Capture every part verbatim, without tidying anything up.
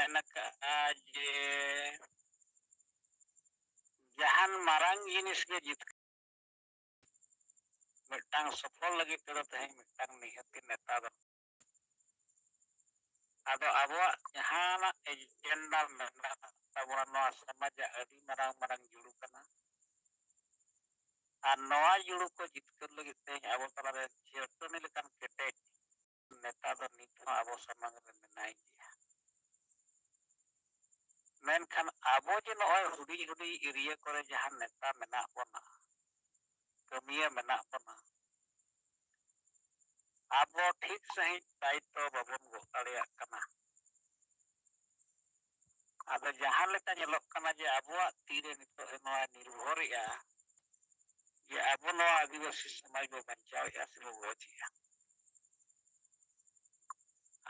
ᱢᱮᱱ ᱟᱠᱟᱫᱼᱟ ᱡᱮ ᱡᱟᱦᱟᱱ ᱢᱟᱨᱟᱝ ᱡᱤᱱᱤᱥ ᱜᱮ ᱡᱤᱛᱠᱟᱹᱨ ᱢᱤᱫᱴᱟᱝ ᱥᱚᱯᱷᱚᱞ ᱞᱟᱹᱜᱤᱫ ᱛᱮᱫᱚ ᱛᱮᱦᱮᱧ ᱢᱤᱫᱴᱟᱝ ᱱᱤᱦᱟᱹᱛᱤ ᱱᱮᱛᱟ ᱫᱚ᱾ ᱟᱫᱚ ᱟᱵᱚᱣᱟᱜ ᱡᱟᱦᱟᱱᱟᱜ ᱮᱡᱮᱱᱰᱟ ᱢᱮᱱᱟᱜ ᱛᱟᱵᱚᱱᱟ, ᱱᱚᱣᱟ ᱥᱚᱢᱟᱡᱽ ᱨᱮᱭᱟᱜ ᱟᱹᱰᱤ ᱢᱟᱨᱟᱝ ᱢᱟᱨᱟᱝ ᱡᱩᱲᱩ ᱠᱟᱱᱟ᱾ ᱟᱨ ᱱᱚᱣᱟ ᱡᱩᱲᱩ ᱠᱚ ᱡᱤᱛᱠᱟᱹᱨ ᱞᱟᱹᱜᱤᱫ ᱛᱮᱦᱮᱧ ᱟᱵᱚ ᱛᱟᱞᱟᱨᱮ ᱪᱟᱹᱴᱟᱹᱱᱤ ᱞᱮᱠᱟᱱ ᱠᱮᱴᱮᱡ ᱱᱮᱛᱟ ᱫᱚ ᱱᱤᱛ ᱦᱚᱸ ᱟᱵᱚ ᱥᱟᱢᱟᱝ ᱨᱮ ᱢᱮᱱᱟᱭ ᱜᱮᱭᱟ᱾ ᱢᱮᱱᱠᱷᱟᱱ ᱟᱵᱚ ᱡᱮ ᱱᱚᱜᱼᱚᱭ ᱦᱩᱰᱤᱧ ᱦᱩᱰᱤᱧ ᱮᱨᱤᱭᱟ ᱠᱚᱨᱮ ᱡᱟᱦᱟᱸ ᱱᱮᱛᱟ ᱢᱮᱱᱟᱜ ᱵᱚᱱᱟ, ᱠᱟᱹᱢᱤᱭᱟᱹ ᱢᱮᱱᱟᱜ ᱵᱚᱱᱟ, ᱟᱵᱚ ᱴᱷᱤᱠ ᱥᱟᱺᱦᱤᱡ ᱫᱟᱭᱤᱛᱛᱚ ᱵᱟᱵᱚᱱ ᱜᱚᱜ ᱫᱟᱲᱮᱭᱟᱜ ᱠᱟᱱᱟ᱾ ᱟᱫᱚ ᱡᱟᱦᱟᱸ ᱞᱮᱠᱟ ᱧᱮᱞᱚᱜ ᱠᱟᱱᱟ ᱡᱮ ᱟᱵᱚᱣᱟᱜ ᱛᱤᱨᱮ ᱱᱤᱛᱚᱜ ᱱᱚᱣᱟ ᱱᱤᱨᱵᱷᱚᱨᱮᱜᱼᱟ ᱡᱮ ᱟᱵᱚ ᱱᱚᱣᱟ ᱟᱹᱫᱤᱵᱟᱹᱥᱤ ᱥᱚᱢᱟᱡᱽ ᱵᱚ ᱵᱟᱧᱪᱟᱣᱮᱜᱼᱟ ᱥᱮ ᱵᱚ ᱜᱚᱡᱮᱜᱼᱟ᱾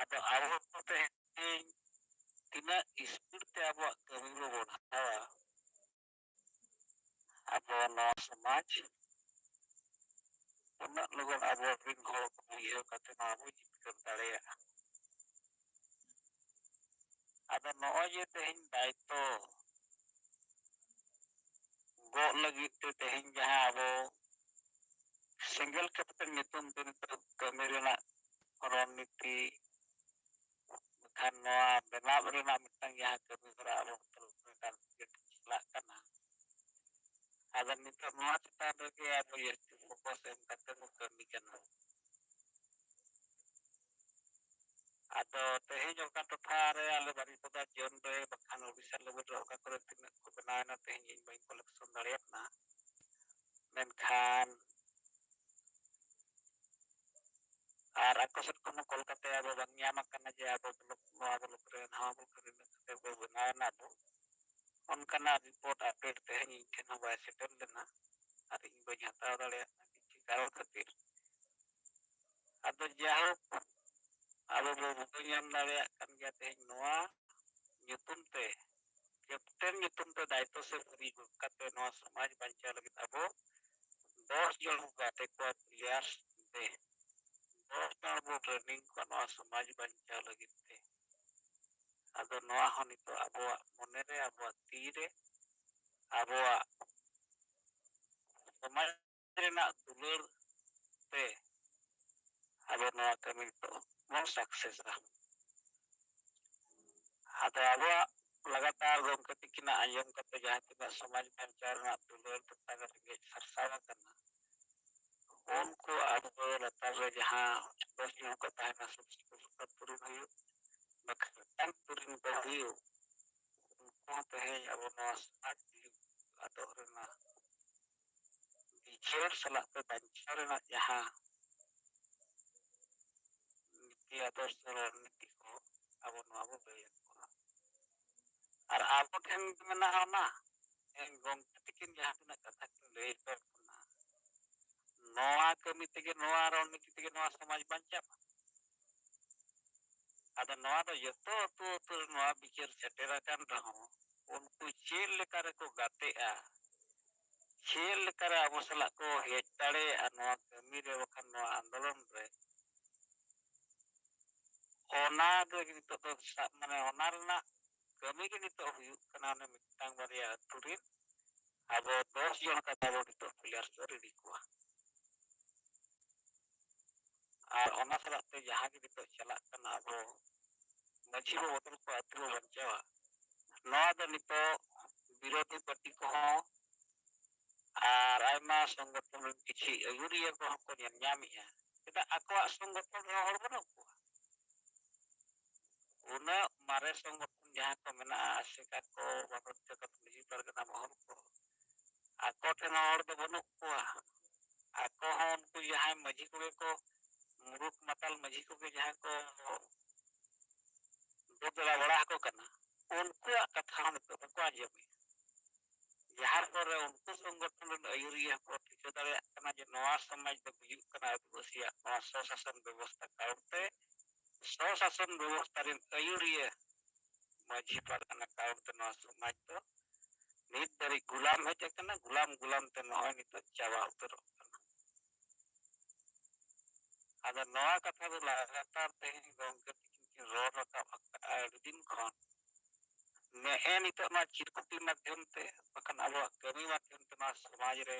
ᱟᱫᱚ ᱟᱵᱚ ᱛᱮᱦᱮᱧ ᱛᱤᱱᱟᱹᱜ ᱥᱯᱤᱰ ᱛᱮ ᱟᱵᱚᱣᱟᱜ ᱠᱟᱹᱢᱤ ᱵᱚ ᱵᱚᱲᱦᱟᱣᱟ, ᱟᱵᱚ ᱱᱚᱣᱟ ᱥᱚᱢᱟᱡᱽ ᱩᱱᱟᱹᱜ ᱞᱚᱜᱚᱱ ᱟᱵᱚ ᱨᱤᱱ ᱦᱚᱲ ᱠᱚ ᱵᱩᱡᱷᱟᱹᱣ ᱠᱟᱛᱮ ᱱᱚᱣᱟ ᱵᱚ ᱡᱤᱛᱠᱟᱹᱨ ᱫᱟᱲᱮᱭᱟᱜᱼᱟ᱾ ᱟᱫᱚ ᱱᱚᱜᱼᱚᱭ ᱡᱮ ᱛᱮᱦᱮᱧ ᱫᱟᱭᱤᱛᱛᱚ ᱜᱚᱜ ᱞᱟᱹᱜᱤᱫ ᱛᱮ ᱛᱮᱦᱮᱧ ᱡᱟᱦᱟᱸ ᱟᱵᱚ ᱥᱮᱸᱜᱮᱞ ᱠᱮᱯᱴᱮᱱ ᱧᱩᱛᱩᱢ ᱛᱮ ᱱᱤᱛᱚᱜ ᱠᱟᱹᱢᱤ ᱨᱮᱱᱟᱜ ᱨᱚᱱᱱᱤᱛᱤ, ᱵᱟᱠᱷᱟᱱ ᱱᱚᱣᱟ ᱵᱮᱱᱟᱣ ᱨᱮᱱᱟᱜ ᱢᱤᱫᱴᱟᱝ ᱡᱟᱦᱟᱸ ᱠᱟᱹᱢᱤ ᱦᱚᱨᱟ ᱟᱵᱚ ᱪᱟᱞᱟᱜ ᱠᱟᱱᱟ, ᱟᱫᱚ ᱱᱤᱛᱚᱜ ᱱᱚᱣᱟ ᱪᱮᱛᱟᱱ ᱨᱮᱜᱮ ᱟᱵᱚ ᱡᱟᱹᱥᱛᱤ ᱯᱷᱳᱠᱟᱥ ᱮᱢ ᱠᱟᱛᱮ ᱵᱚ ᱠᱟᱹᱢᱤ ᱠᱟᱱᱟ᱾ ᱟᱫᱚ ᱛᱮᱦᱮᱧ ᱚᱠᱟ ᱴᱚᱴᱷᱟ ᱨᱮ ᱟᱞᱮ ᱵᱟᱨᱤᱯᱟᱫᱟ ᱡᱳᱱ ᱨᱮ ᱵᱟᱠᱷᱟᱱ ᱳᱰᱤᱥᱟ ᱞᱮᱵᱮᱞ ᱨᱮ ᱚᱠᱟ ᱠᱚᱨᱮ ᱛᱤᱱᱟᱹᱜ ᱠᱚ ᱵᱮᱱᱟᱣ ᱮᱱᱟ, ᱛᱮᱦᱮᱧ ᱤᱧ ᱵᱟᱹᱧ ᱠᱟᱞᱮᱠᱥᱚᱱ ᱫᱟᱲᱮᱭᱟᱜ ᱠᱟᱱᱟ, ᱢᱮᱱᱠᱷᱟᱱ ᱟᱨ ᱟᱠᱚ ᱥᱮᱫ ᱠᱷᱚᱱ ᱦᱚᱸ ᱠᱚᱞ ᱠᱟᱛᱮ ᱟᱵᱚ ᱵᱟᱝ ᱧᱟᱢ ᱟᱠᱟᱱᱟ ᱡᱮ ᱟᱵᱚ ᱵᱞᱚᱠ, ᱱᱚᱣᱟ ᱵᱞᱚᱠ ᱨᱮ, ᱱᱟᱣᱟ ᱵᱞᱚᱠ ᱨᱮ ᱱᱤᱱᱟᱹᱜ ᱠᱟᱛᱮ ᱵᱚ ᱵᱮᱱᱟᱣ ᱮᱱᱟ ᱟᱵᱚ, ᱚᱱᱠᱟᱱᱟᱜ ᱨᱤᱯᱳᱨᱴ ᱟᱯᱰᱮᱴ ᱛᱮᱦᱮᱧ ᱤᱧ ᱴᱷᱮᱱ ᱦᱚᱸ ᱵᱟᱭ ᱥᱮᱴᱮᱨ ᱞᱮᱱᱟ ᱟᱨ ᱤᱧ ᱵᱟᱹᱧ ᱦᱟᱛᱟᱣ ᱫᱟᱲᱮᱭᱟᱜ ᱠᱟᱱᱟ ᱠᱤᱪᱷᱩ ᱠᱟᱨᱚᱱ ᱠᱷᱟᱹᱛᱤᱨ᱾ ᱟᱫᱚ ᱡᱟᱭᱦᱳᱠ, ᱟᱵᱚ ᱵᱚ ᱵᱩᱡᱷᱟᱹᱣ ᱧᱟᱢ ᱫᱟᱲᱮᱭᱟᱜ ᱠᱟᱱ ᱜᱮᱭᱟ ᱛᱮᱦᱮᱧ ᱱᱚᱣᱟ ᱧᱩᱛᱩᱢ ᱛᱮ, ᱠᱮᱯᱴᱮᱱ ᱧᱩᱛᱩᱢ ᱛᱮ ᱫᱟᱭᱤᱛᱛᱚ ᱥᱮ ᱵᱟᱹᱨᱤ ᱜᱚᱜ ᱠᱟᱛᱮ ᱱᱚᱣᱟ ᱥᱚᱢᱟᱡᱽ ᱵᱟᱧᱪᱟᱣ ᱞᱟᱹᱜᱤᱫ ᱟᱵᱚ ᱫᱚᱥ ᱡᱚᱱ ᱜᱟᱛᱮ ᱠᱚ ᱯᱞᱮᱭᱟᱨᱥ ᱛᱮ ᱫᱚᱥ ᱡᱚᱱ ᱵᱚ ᱴᱨᱮᱱᱤᱝ ᱠᱚᱣᱟ ᱱᱚᱣᱟ ᱥᱚᱢᱟᱡᱽ ᱵᱟᱧᱪᱟᱣ ᱞᱟᱹᱜᱤᱫ ᱛᱮ᱾ ᱟᱨ ᱫᱚ ᱱᱚᱣᱟ ᱦᱚᱸ ᱱᱤᱛᱚᱜ ᱟᱵᱚᱣᱟᱜ ᱢᱚᱱᱮᱨᱮ, ᱟᱵᱚᱣᱟᱜ ᱛᱤᱨᱮ, ᱟᱵᱚᱣᱟᱜ ᱥᱚᱢᱟᱡᱽ ᱨᱮᱱᱟᱜ ᱫᱩᱞᱟᱹᱲ ᱛᱮ ᱟᱵᱚ ᱱᱚᱣᱟ ᱠᱟᱹᱢᱤ ᱱᱤᱛᱚᱜ ᱵᱚᱱ ᱥᱟᱠᱥᱮᱥᱟ᱾ ᱟᱫᱚ ᱟᱵᱚᱣᱟᱜ ᱞᱟᱜᱟᱛᱟᱨ ᱜᱚᱢᱠᱮ ᱛᱤᱠᱤᱱᱟᱜ ᱟᱸᱡᱚᱢ ᱠᱟᱛᱮ ᱡᱟᱦᱟᱸ ᱛᱤᱱᱟᱹᱜ ᱥᱚᱢᱟᱡᱽ ᱵᱟᱧᱪᱟᱣ ᱨᱮᱱᱟᱜ ᱫᱩᱞᱟᱹᱲ ᱛᱮᱛᱟᱝ ᱨᱮᱸᱜᱮᱡ ᱥᱟᱨᱥᱟᱣ ᱟᱠᱟᱱᱟ, ᱩᱱᱠᱩ ᱟᱵᱚ ᱞᱟᱛᱟᱨ ᱨᱮ ᱡᱟᱦᱟᱸ ᱫᱚᱥ ᱡᱚᱱ ᱠᱚ ᱛᱟᱦᱮᱱᱟ, ᱥᱩᱠ ᱥᱩᱠ ᱥᱩᱠ ᱯᱩᱨᱩᱱ ᱦᱩᱭᱩᱜ, ᱵᱟᱠᱷᱟᱱ ᱢᱤᱫᱴᱟᱝ ᱯᱩᱨᱩᱱ ᱠᱚ ᱦᱩᱭᱩᱜ, ᱩᱱᱠᱩ ᱦᱚᱸ ᱛᱮᱦᱮᱧ ᱟᱵᱚ ᱱᱚᱣᱟ ᱥᱚᱢᱟᱡᱽ ᱡᱩᱜᱽ ᱟᱫᱚᱜ ᱨᱮᱱᱟᱜ ᱵᱤᱪᱟᱹᱨ ᱥᱟᱞᱟᱜ ᱛᱮ ᱵᱟᱧᱪᱟᱣ ᱨᱮᱱᱟᱜ ᱡᱟᱦᱟᱸ ᱱᱤᱛᱤ ᱟᱫᱚᱨᱥᱚ ᱨᱚᱲ ᱱᱤᱛᱤ ᱠᱚ ᱟᱵᱚ ᱱᱚᱣᱟ ᱵᱚ ᱞᱟᱹᱭ ᱟᱠᱚᱣᱟ᱾ ᱟᱨ ᱟᱵᱚ ᱴᱷᱮᱱ ᱜᱮ ᱢᱮᱱᱟᱜᱼᱟ ᱚᱱᱟ᱾ ᱛᱮᱦᱮᱧ ᱜᱚᱢᱠᱮ ᱛᱤᱠᱤᱱ ᱡᱟᱦᱟᱸ ᱛᱤᱱᱟᱹᱜ ᱠᱟᱛᱷᱟ ᱠᱤᱱ ᱞᱟᱹᱭ ᱟᱠᱟᱫ ᱵᱚᱱᱟ, ᱱᱚᱣᱟ ᱠᱟᱹᱢᱤ ᱛᱮᱜᱮ, ᱱᱚᱣᱟ ᱨᱚᱲ ᱱᱤᱛᱤ ᱛᱮᱜᱮ ᱱᱚᱣᱟ ᱥᱚᱢᱟᱡᱽ ᱵᱟᱧᱪᱟᱜᱼᱟ᱾ ᱟᱫᱚ ᱱᱚᱣᱟ ᱫᱚ ᱡᱚᱛᱚ ᱟᱹᱛᱩ ᱟᱹᱛᱩ ᱨᱮ ᱱᱚᱣᱟ ᱵᱤᱪᱟᱹᱨ ᱥᱮᱴᱮᱨ ᱟᱠᱟᱱ ᱨᱮᱦᱚᱸ, ᱩᱱᱠᱩ ᱪᱮᱫ ᱞᱮᱠᱟ ᱨᱮᱠᱚ ᱜᱟᱛᱮᱜᱼᱟ, ᱪᱮᱫ ᱞᱮᱠᱟ ᱨᱮ ᱟᱵᱚ ᱥᱟᱞᱟᱜ ᱠᱚ ᱦᱮᱡ ᱫᱟᱲᱮᱭᱟᱜᱼᱟ ᱱᱚᱣᱟ ᱠᱟᱹᱢᱤ ᱨᱮ, ᱵᱟᱠᱷᱟᱱ ᱱᱚᱣᱟ ᱟᱱᱫᱳᱞᱚᱱ ᱨᱮ, ᱚᱱᱟ ᱜᱮ ᱱᱤᱛᱚᱜ ᱫᱚ ᱥᱟ-, ᱢᱟᱱᱮ ᱚᱱᱟ ᱨᱮᱱᱟᱜ ᱠᱟᱹᱢᱤ ᱜᱮ ᱱᱤᱛᱚᱜ ᱦᱩᱭᱩᱜ ᱠᱟᱱᱟ᱾ ᱚᱱᱮ ᱢᱤᱫᱴᱟᱝ ᱵᱟᱨᱭᱟ ᱟᱹᱛᱩ ᱨᱮ ᱟᱵᱚ ᱫᱚᱥ ᱡᱚᱱ ᱠᱟᱛᱮ ᱵᱚ ᱱᱤᱛᱚᱜ ᱯᱞᱮᱭᱟᱨ ᱠᱚ ᱨᱮᱰᱤ ᱠᱚᱣᱟ᱾ ᱟᱨ ᱚᱱᱟ ᱥᱟᱞᱟᱜ ᱛᱮ ᱡᱟᱦᱟᱸ ᱜᱮ ᱱᱤᱛᱚᱜ ᱪᱟᱞᱟᱜ ᱠᱟᱱᱟ, ᱟᱵᱚ ᱢᱟᱹᱡᱷᱤ ᱵᱚ ᱵᱚᱫᱚᱞ ᱠᱚᱣᱟ, ᱟᱹᱛᱩ ᱵᱚ ᱵᱟᱧᱪᱟᱣᱟ, ᱱᱚᱣᱟ ᱫᱚ ᱱᱤᱛᱚᱜ ᱵᱤᱨᱳᱫᱷᱤ ᱯᱟᱨᱴᱤ ᱠᱚᱦᱚᱸ ᱟᱨ ᱟᱭᱢᱟ ᱥᱚᱝᱜᱚᱴᱷᱚᱱ ᱨᱮᱱ ᱠᱤᱪᱷᱩ ᱟᱹᱭᱩᱨᱤᱭᱟᱹ ᱠᱚᱦᱚᱸ ᱠᱚ ᱧᱮᱞ ᱧᱟᱢᱮᱜᱼᱟ᱾ ᱪᱮᱫᱟᱜ ᱟᱠᱚᱣᱟᱜ ᱥᱚᱝᱜᱚᱴᱷᱚᱱ ᱨᱮᱦᱚᱸ ᱦᱚᱲ ᱵᱟᱹᱱᱩᱜ ᱠᱚᱣᱟ? ᱩᱱᱟᱹᱜ ᱢᱟᱨᱮ ᱥᱚᱝᱜᱚᱴᱷᱚᱱ ᱡᱟᱦᱟᱸ ᱠᱚ ᱢᱮᱱᱟᱜᱼᱟ, ᱟᱥᱮᱠᱟ ᱠᱚ, ᱵᱟᱵᱚᱨ ᱡᱟᱠᱟᱛ ᱢᱟᱹᱡᱷᱤ ᱯᱟᱨᱜᱟᱱᱟ ᱢᱚᱦᱚᱞ ᱠᱚ, ᱟᱠᱚ ᱴᱷᱮᱱ ᱦᱚᱸ ᱦᱚᱲ ᱫᱚ ᱵᱟᱹᱱᱩᱜ ᱠᱚᱣᱟ᱾ ᱟᱠᱚ ᱦᱚᱸ ᱩᱱᱠᱩ ᱡᱟᱦᱟᱸᱭ ᱢᱟᱹᱡᱷᱤ ᱠᱚᱜᱮ ᱠᱚ, ᱢᱩᱨᱩᱠ ᱢᱟᱛᱟᱞ ᱢᱟᱹᱡᱷᱤ ᱠᱚᱜᱮ ᱡᱟᱦᱟᱸᱭ ᱠᱚ ᱫᱩ ᱫᱮᱞᱟ ᱵᱟᱲᱟ ᱟᱠᱚ ᱠᱟᱱᱟ, ᱩᱱᱠᱩᱣᱟᱜ ᱠᱟᱛᱷᱟ ᱦᱚᱸ ᱱᱤᱛᱚᱜ ᱵᱟᱠᱚ ᱟᱸᱡᱚᱢᱮᱫ᱾ ᱡᱟᱦᱟᱸ ᱠᱚᱨᱮ ᱩᱱᱠᱩ ᱥᱚᱝᱜᱚᱴᱷᱚᱱ ᱨᱮᱱ ᱟᱹᱭᱩᱨᱤᱭᱟᱹ ᱦᱚᱸᱠᱚ ᱴᱷᱤᱠᱟᱹ ᱫᱟᱲᱮᱭᱟᱜ ᱠᱟᱱᱟ ᱡᱮ ᱱᱚᱣᱟ ᱥᱚᱢᱟᱡᱽ ᱫᱚ ᱦᱩᱭᱩᱜ ᱠᱟᱱᱟ ᱟᱹᱫᱤᱵᱟᱹᱥᱤᱭᱟᱜ, ᱱᱚᱣᱟ ᱥᱚᱥᱟᱥᱚᱱ ᱵᱮᱵᱚᱥᱛᱷᱟ ᱠᱟᱨᱚᱱ ᱛᱮ ᱥᱚᱥᱟᱥᱚᱱ ᱵᱮᱵᱚᱥᱛᱷᱟ ᱨᱮᱱ ᱟᱹᱭᱩᱨᱤᱭᱟᱹ ᱢᱟᱹᱡᱷᱤ ᱯᱟᱨᱜᱟᱱᱟ ᱠᱟᱨᱚᱱ ᱛᱮ ᱱᱚᱣᱟ ᱥᱚᱢᱟᱡᱽ ᱫᱚ ᱱᱤᱛ ᱫᱷᱟᱹᱨᱤᱡ ᱜᱩᱞᱟᱢ ᱦᱮᱡ ᱟᱠᱟᱱᱟ, ᱜᱩᱞᱟᱢ ᱜᱩᱞᱟᱢ ᱛᱮ ᱱᱚᱜᱼᱚᱭ ᱱᱤᱛᱚᱜ ᱪᱟᱵᱟ ᱩᱛᱟᱹᱨᱚᱜ ᱠᱟᱱᱟ᱾ ᱟᱫᱚ ᱱᱚᱣᱟ ᱠᱟᱛᱷᱟ ᱫᱚ ᱞᱟᱜᱟᱛᱟᱨ ᱛᱮᱦᱮᱧ ᱜᱚᱢᱠᱮ ᱛᱤᱠᱤᱱ ᱠᱤᱱ ᱨᱚᱲ ᱨᱟᱠᱟᱵ ᱟᱠᱟᱫᱼᱟ ᱟᱹᱰᱤ ᱫᱤᱱ ᱠᱷᱚᱱ᱾ ᱱᱮᱜᱼᱮ ᱱᱤᱛᱚᱜ ᱱᱚᱣᱟ ᱪᱤᱨᱠᱩᱴᱤ ᱢᱟᱫᱽᱫᱷᱚᱢ ᱛᱮ, ᱵᱟᱠᱷᱟᱱ ᱟᱵᱚᱣᱟᱜ ᱠᱟᱹᱢᱤ ᱢᱟᱫᱽᱫᱷᱚᱢ ᱛᱮ ᱱᱚᱣᱟ ᱥᱚᱢᱟᱡᱽ ᱨᱮ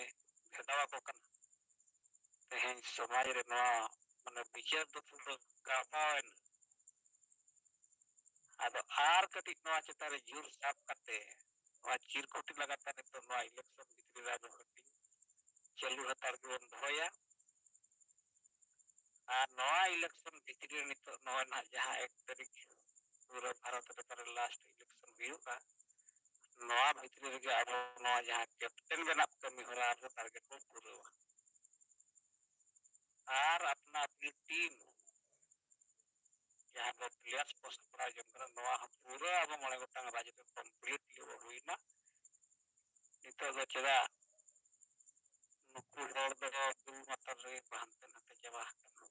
ᱵᱷᱮᱫᱟᱣ ᱟᱠᱚ ᱠᱟᱱᱟ᱾ ᱛᱮᱦᱮᱧ ᱥᱚᱢᱟᱡᱽ ᱨᱮ ᱱᱚᱣᱟ, ᱢᱟᱱᱮ, ᱵᱤᱪᱟᱹᱨ ᱫᱚ ᱯᱩᱨᱟᱹ ᱜᱟᱵᱟᱣ ᱮᱱᱟ᱾ ᱟᱫᱚ ᱟᱨ ᱠᱟᱹᱴᱤᱡ ᱱᱚᱣᱟ ᱪᱮᱛᱟᱱ ᱨᱮ ᱡᱳᱨ ᱥᱟᱵ ᱠᱟᱛᱮ ᱱᱚᱣᱟ ᱪᱤᱨᱠᱩᱴᱤ ᱞᱟᱜᱟᱛᱟᱨ ᱱᱤᱛᱚᱜ ᱱᱚᱣᱟ election ᱵᱷᱤᱛᱨᱤ ᱨᱮ ᱟᱵᱚ ᱠᱟᱹᱴᱤᱡ ᱪᱟᱹᱞᱩ ᱦᱟᱛᱟᱲ ᱜᱮᱵᱚᱱ ᱫᱚᱦᱚᱭᱟ᱾ ᱟᱨ ᱱᱚᱣᱟ election ᱵᱷᱤᱛᱨᱤ ᱨᱮ ᱱᱤᱛᱚᱜ ᱱᱚᱣᱟ ᱱᱟᱦᱟᱜ ᱡᱟᱦᱟᱸ ᱮᱠ ᱛᱟᱹᱨᱤᱠᱷ ᱯᱩᱨᱟᱹ ᱵᱷᱟᱨᱚᱛ ᱨᱮ ᱛᱟᱦᱞᱮ last election ᱦᱩᱭᱩᱜᱼᱟ, ᱱᱚᱣᱟ ᱵᱷᱤᱛᱨᱤ ᱨᱮᱜᱮ ᱟᱵᱚ ᱱᱚᱣᱟ ᱡᱟᱦᱟᱸ captain ᱵᱮᱱᱟᱜ ᱠᱟᱹᱢᱤ ᱦᱚᱨᱟ ᱨᱮ target ᱵᱚᱱ ᱯᱩᱨᱟᱹᱣᱟ᱾ ᱟᱨ ᱟᱯᱱᱟ ᱟᱯᱱᱤ team ᱡᱟᱦᱟᱸ ᱫᱚ players ᱠᱚ ᱥᱟᱯᱲᱟᱣ ᱡᱚᱝ ᱠᱟᱱᱟ, ᱱᱚᱣᱟ ᱦᱚᱸ ᱯᱩᱨᱟᱹ ᱟᱵᱚ ᱢᱚᱬᱮ ᱜᱚᱴᱟᱝ ᱨᱟᱡᱽ ᱨᱮ completely ᱦᱩᱭᱱᱟ᱾ ᱱᱤᱛᱚᱜ ᱫᱚ ᱪᱮᱫᱟᱜ ᱱᱩᱠᱩ ᱦᱚᱲ ᱫᱚ ᱫᱩᱞ ᱢᱟᱛᱟᱞ ᱨᱮᱜᱮ ᱠᱚ ᱦᱟᱱᱛᱮ ᱱᱟᱛᱮ ᱪᱟᱵᱟ ᱟᱠᱟᱱᱟ?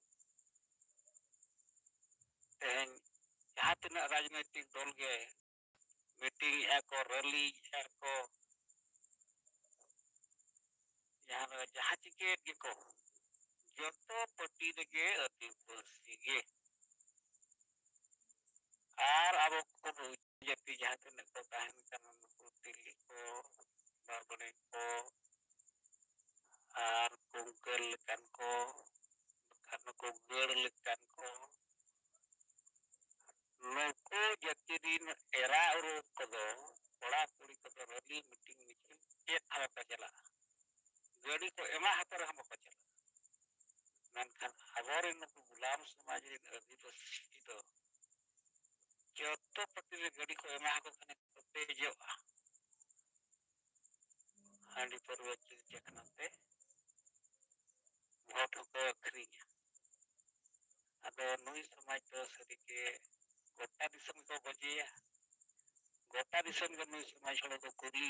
ᱛᱮᱦᱮᱧ ᱡᱟᱦᱟᱸ ᱛᱤᱱᱟᱹᱜ ᱨᱟᱡᱽᱱᱳᱭᱛᱤᱠ ᱫᱚᱞ ᱜᱮ meeting ᱮᱫᱼᱟ ᱠᱚ, rally ᱮᱫᱼᱟ ᱠᱚ, ᱡᱟᱦᱟᱸ ᱞᱮᱠᱟ ᱡᱟᱦᱟᱸ ᱪᱤᱠᱟᱹᱭᱮᱫ ᱜᱮᱠᱚ, ᱡᱚᱛᱚ party ᱨᱮᱜᱮ ᱟᱹᱫᱤᱵᱟᱹᱥᱤ ᱜᱮ᱾ ᱟᱨ ᱟᱵᱚ ᱠᱚ ᱡᱟᱹᱛᱤ ᱡᱟᱦᱟᱸ ᱛᱤᱱᱟᱹᱜ ᱠᱚ ᱛᱟᱦᱮᱱ ᱠᱟᱱᱟ, ᱱᱩᱠᱩ ᱛᱤᱞᱤ ᱠᱚ, ᱵᱟᱨᱵᱟᱹᱱᱤ ᱠᱚ, ᱟᱨ ᱠᱩᱝᱠᱟᱹᱞ ᱞᱮᱠᱟᱱ ᱠᱚ, ᱵᱟᱠᱷᱟᱱ ᱱᱩᱠᱩ ᱜᱟᱹᱲ ᱞᱮᱠᱟᱱ ᱠᱚ, ᱱᱩᱠᱩ ᱡᱟᱹᱛᱤ ᱨᱤᱱ ᱮᱨᱟ ᱩᱨᱩ ᱠᱚᱫᱚ, ᱠᱚᱲᱟ ᱠᱩᱲᱤ ᱠᱚᱫᱚ rally meeting ᱢᱤᱪᱷᱤᱞ ᱪᱮᱫ ᱦᱚᱸ ᱵᱟᱠᱚ ᱪᱟᱞᱟᱜᱼᱟ, ᱜᱟᱹᱰᱤ ᱠᱚ ᱮᱢᱟ ᱦᱟᱛᱟᱣ ᱨᱮᱦᱚᱸ ᱵᱟᱠᱚ ᱪᱟᱞᱟᱜᱼᱟ᱾ ᱢᱮᱱᱠᱷᱟᱱ ᱟᱵᱚᱨᱮᱱ ᱱᱩᱠᱩ ᱜᱩᱞᱟᱢ ᱥᱚᱢᱟᱡᱽ ᱨᱮᱱ ᱟᱹᱫᱤᱵᱟᱹᱥᱤ ᱫᱚ ᱡᱚᱛᱚ party ᱨᱮ ᱜᱟᱹᱰᱤ ᱠᱚ ᱮᱢᱟ ᱠᱚ ᱠᱷᱟᱱ ᱠᱚ ᱫᱮᱡᱚᱜᱼᱟ, ᱦᱟᱺᱰᱤ ᱯᱟᱹᱨᱣᱟᱹ ᱪᱩ ᱪᱟᱠᱷᱱᱟ ᱛᱮ vote ᱦᱚᱸᱠᱚ ᱟᱹᱠᱷᱨᱤᱧᱟ᱾ ᱟᱫᱚ ᱱᱩᱭ ᱥᱚᱢᱟᱡᱽ ᱫᱚ ᱥᱟᱹᱨᱤᱜᱮ ᱜᱚᱴᱟ ᱫᱤᱥᱚᱢ ᱜᱮᱠᱚ ᱜᱚᱡᱮᱭᱟ, ᱜᱚᱴᱟ ᱫᱤᱥᱚᱢ ᱜᱮ ᱱᱩᱭ ᱥᱚᱢᱟᱡᱽ ᱦᱚᱲ ᱫᱚ ᱠᱩᱞᱤ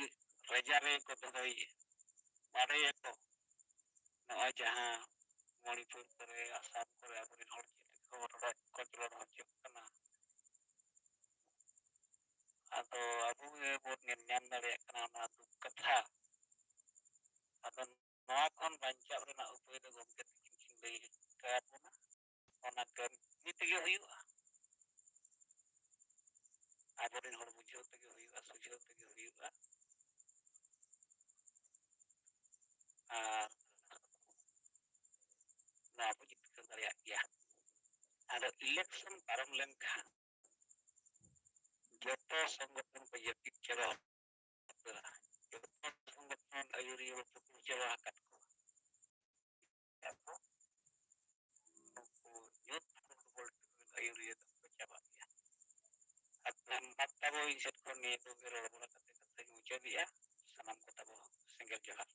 ᱨᱮᱡᱟ ᱨᱮ ᱠᱚ ᱫᱚᱦᱚᱭᱮᱭᱟ, ᱵᱟᱲᱟᱭᱟᱠᱚ᱾ ᱱᱚᱜᱼᱚᱭ ᱡᱟᱦᱟᱸ ᱢᱚᱬᱤᱯᱩᱨ ᱠᱚᱨᱮ, ᱟᱥᱟᱢ ᱠᱚᱨᱮ ᱟᱵᱚᱨᱮᱱ ᱦᱚᱲ ᱪᱮᱫ ᱞᱮᱠᱟ ᱠᱚ ᱨᱚᱰᱚᱡ ᱠᱚᱪᱞᱚᱱ ᱦᱚᱪᱚᱜ ᱠᱟᱱᱟ, ᱟᱫᱚ ᱟᱵᱚ ᱜᱮᱵᱚᱱ ᱧᱮᱞ ᱧᱟᱢ ᱫᱟᱲᱮᱭᱟᱜ ᱠᱟᱱᱟ ᱚᱱᱟ ᱫᱩᱠ ᱠᱟᱛᱷᱟ᱾ ᱟᱫᱚ ᱱᱚᱣᱟ ᱠᱷᱚᱱ ᱵᱟᱧᱪᱟᱣ ᱨᱮᱱᱟᱜ ᱩᱯᱟᱹᱭ ᱫᱚ ᱜᱚᱢᱠᱮ ᱛᱤᱠᱤᱱ ᱠᱤᱱ ᱞᱟᱹᱭ ᱟᱠᱟᱫ ᱵᱚᱱᱟ, ᱚᱱᱟ ᱠᱟᱹᱢᱤ ᱛᱮᱜᱮ ᱦᱩᱭᱩᱜᱼᱟ᱾ ᱟᱨ ᱟᱵᱚᱨᱮᱱ ᱦᱚᱲ ᱵᱩᱡᱷᱟᱹᱣ ᱛᱮᱜᱮ ᱦᱩᱭᱩᱜᱼᱟ, ᱥᱩᱡᱷᱟᱹᱣ ᱛᱮᱜᱮ ᱦᱩᱭᱩᱜᱼᱟ᱾ ᱟᱨ ᱱᱚᱣᱟ ᱵᱚ ᱡᱤᱛᱠᱟᱹᱨ ᱫᱟᱲᱮᱭᱟᱜ ᱜᱮᱭᱟ᱾ ᱟᱫᱚ election ᱯᱟᱨᱚᱢ ᱞᱮᱱᱠᱷᱟᱱ ᱡᱚᱛᱚ ᱥᱚᱝᱜᱚᱴᱷᱚᱱ ᱠᱚ ᱡᱟᱹᱯᱤᱫ ᱪᱟᱵᱟ ᱩᱛᱟᱹᱨᱟ᱾ ᱡᱚᱛᱚ ᱥᱚᱝᱜᱚᱴᱷᱚᱱ ᱟᱹᱭᱩᱨᱤᱭᱟᱹ ᱵᱚ ᱯᱩᱴᱩᱨ ᱪᱟᱵᱟ ᱟᱠᱟᱫ ᱠᱚᱣᱟ᱾ ᱟᱫᱚ ᱩᱱᱠᱩ ᱧᱩᱛ ᱯᱷᱩᱴᱵᱚᱞ ᱴᱤᱢ ᱨᱮᱱ ᱟᱹᱭᱩᱨᱤᱭᱟᱹ ᱫᱚᱠᱚ ᱪᱟᱵᱟᱜ ᱜᱮᱭᱟ᱾ ᱟᱨ ᱛᱟᱭᱚᱢ ᱵᱟᱨᱛᱟ ᱵᱚ ᱤᱧ ᱥᱮᱫ ᱠᱷᱚᱱ ᱱᱤᱭᱟᱹ ᱠᱚᱜᱮ ᱨᱚᱲ ᱵᱟᱲᱟ ᱠᱟᱛᱮ ᱠᱟᱛᱷᱟᱧ ᱢᱩᱪᱟᱹᱫᱮᱜᱼᱟ᱾ ᱥᱟᱱᱟᱢ ᱠᱚ ᱛᱟᱵᱚ ᱥᱮᱸᱜᱮᱞ ᱡᱚᱦᱟᱨ᱾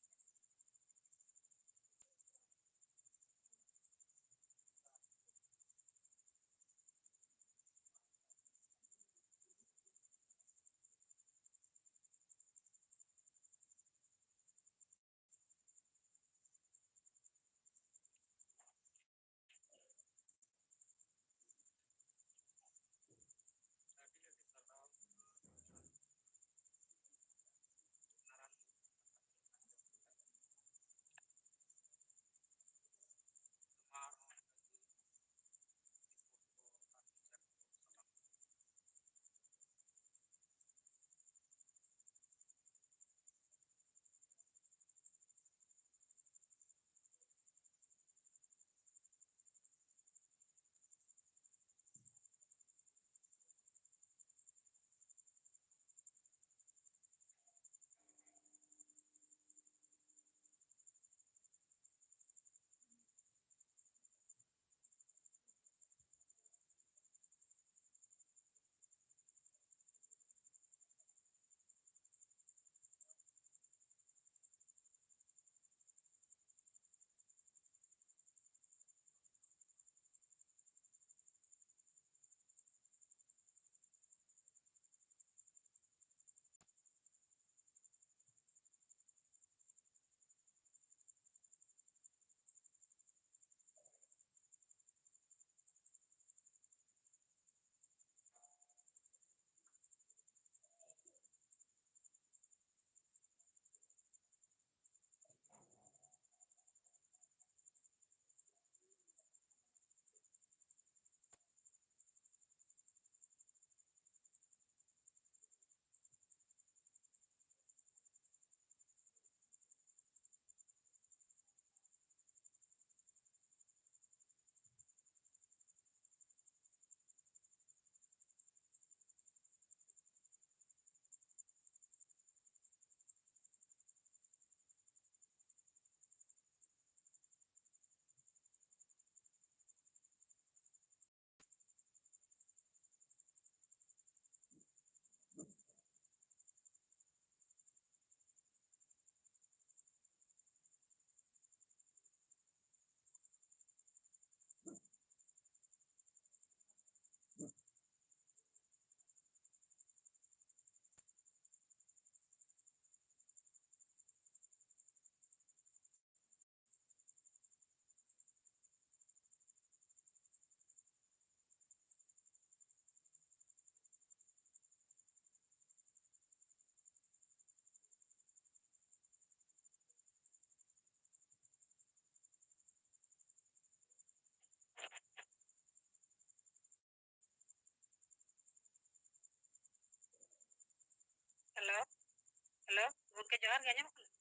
ᱦᱮᱞᱳ, ᱜᱚᱢᱠᱮ ᱡᱚᱦᱟᱨ ᱜᱮ, ᱟᱸᱡᱚᱢᱚᱜ ᱠᱟᱱᱟ?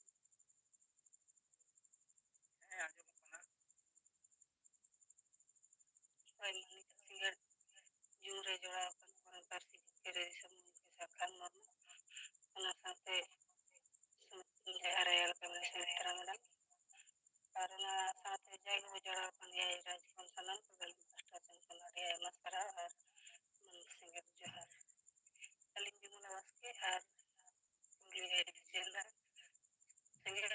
ᱦᱮᱸ, ᱟᱸᱡᱚᱢᱚᱜ ᱠᱟᱱᱟ᱾ ᱦᱳᱭ, ᱢᱟ ᱱᱤᱛᱚᱜ ᱥᱤᱸᱜᱟᱹᱲ ᱡᱩᱱ ᱨᱮ ᱡᱚᱲᱟᱣ ᱟᱠᱟᱱ ᱟᱵᱚᱨᱮᱱ ᱯᱟᱹᱨᱥᱤ ᱡᱤᱛᱠᱟᱹᱨᱤ ᱫᱤᱥᱚᱢ ᱜᱚᱢᱠᱮ ᱥᱟᱨ ᱠᱷᱟᱱ ᱢᱩᱨᱢᱩ, ᱚᱱᱟ ᱥᱟᱶᱛᱮ ᱥᱩᱢᱤᱛ ᱨᱟᱭ ᱟᱨ ᱮᱞ ᱠᱟᱢᱤ ᱥᱩᱢᱤᱛᱨᱟ ᱢᱮᱰᱟᱢ, ᱟᱨ ᱚᱱᱟ ᱥᱟᱶᱛᱮ ᱡᱟᱜᱮ ᱵᱚ ᱡᱚᱲᱟᱣ ᱟᱠᱟᱱ ᱮᱭᱟᱭ ᱨᱟᱡᱽ ᱠᱷᱚᱱ ᱥᱟᱱᱟᱢ ᱠᱚᱜᱮ ᱟᱹᱞᱤᱧ ᱯᱟᱦᱴᱟ ᱥᱮᱱ ᱠᱷᱚᱱ ᱟᱹᱰᱤ ᱟᱭᱢᱟ ᱥᱟᱨᱦᱟᱣ ᱟᱨ ᱥᱮᱸᱜᱮᱞ ᱡᱚᱦᱟᱨ᱾ ᱟᱹᱞᱤᱧ ᱵᱤᱢᱚᱞᱟ ᱵᱟᱥᱠᱮ ᱟᱨ ᱩᱱᱤ ᱟᱹᱰᱤ ᱡᱮᱞᱟ ᱥᱮᱸᱜᱮᱞ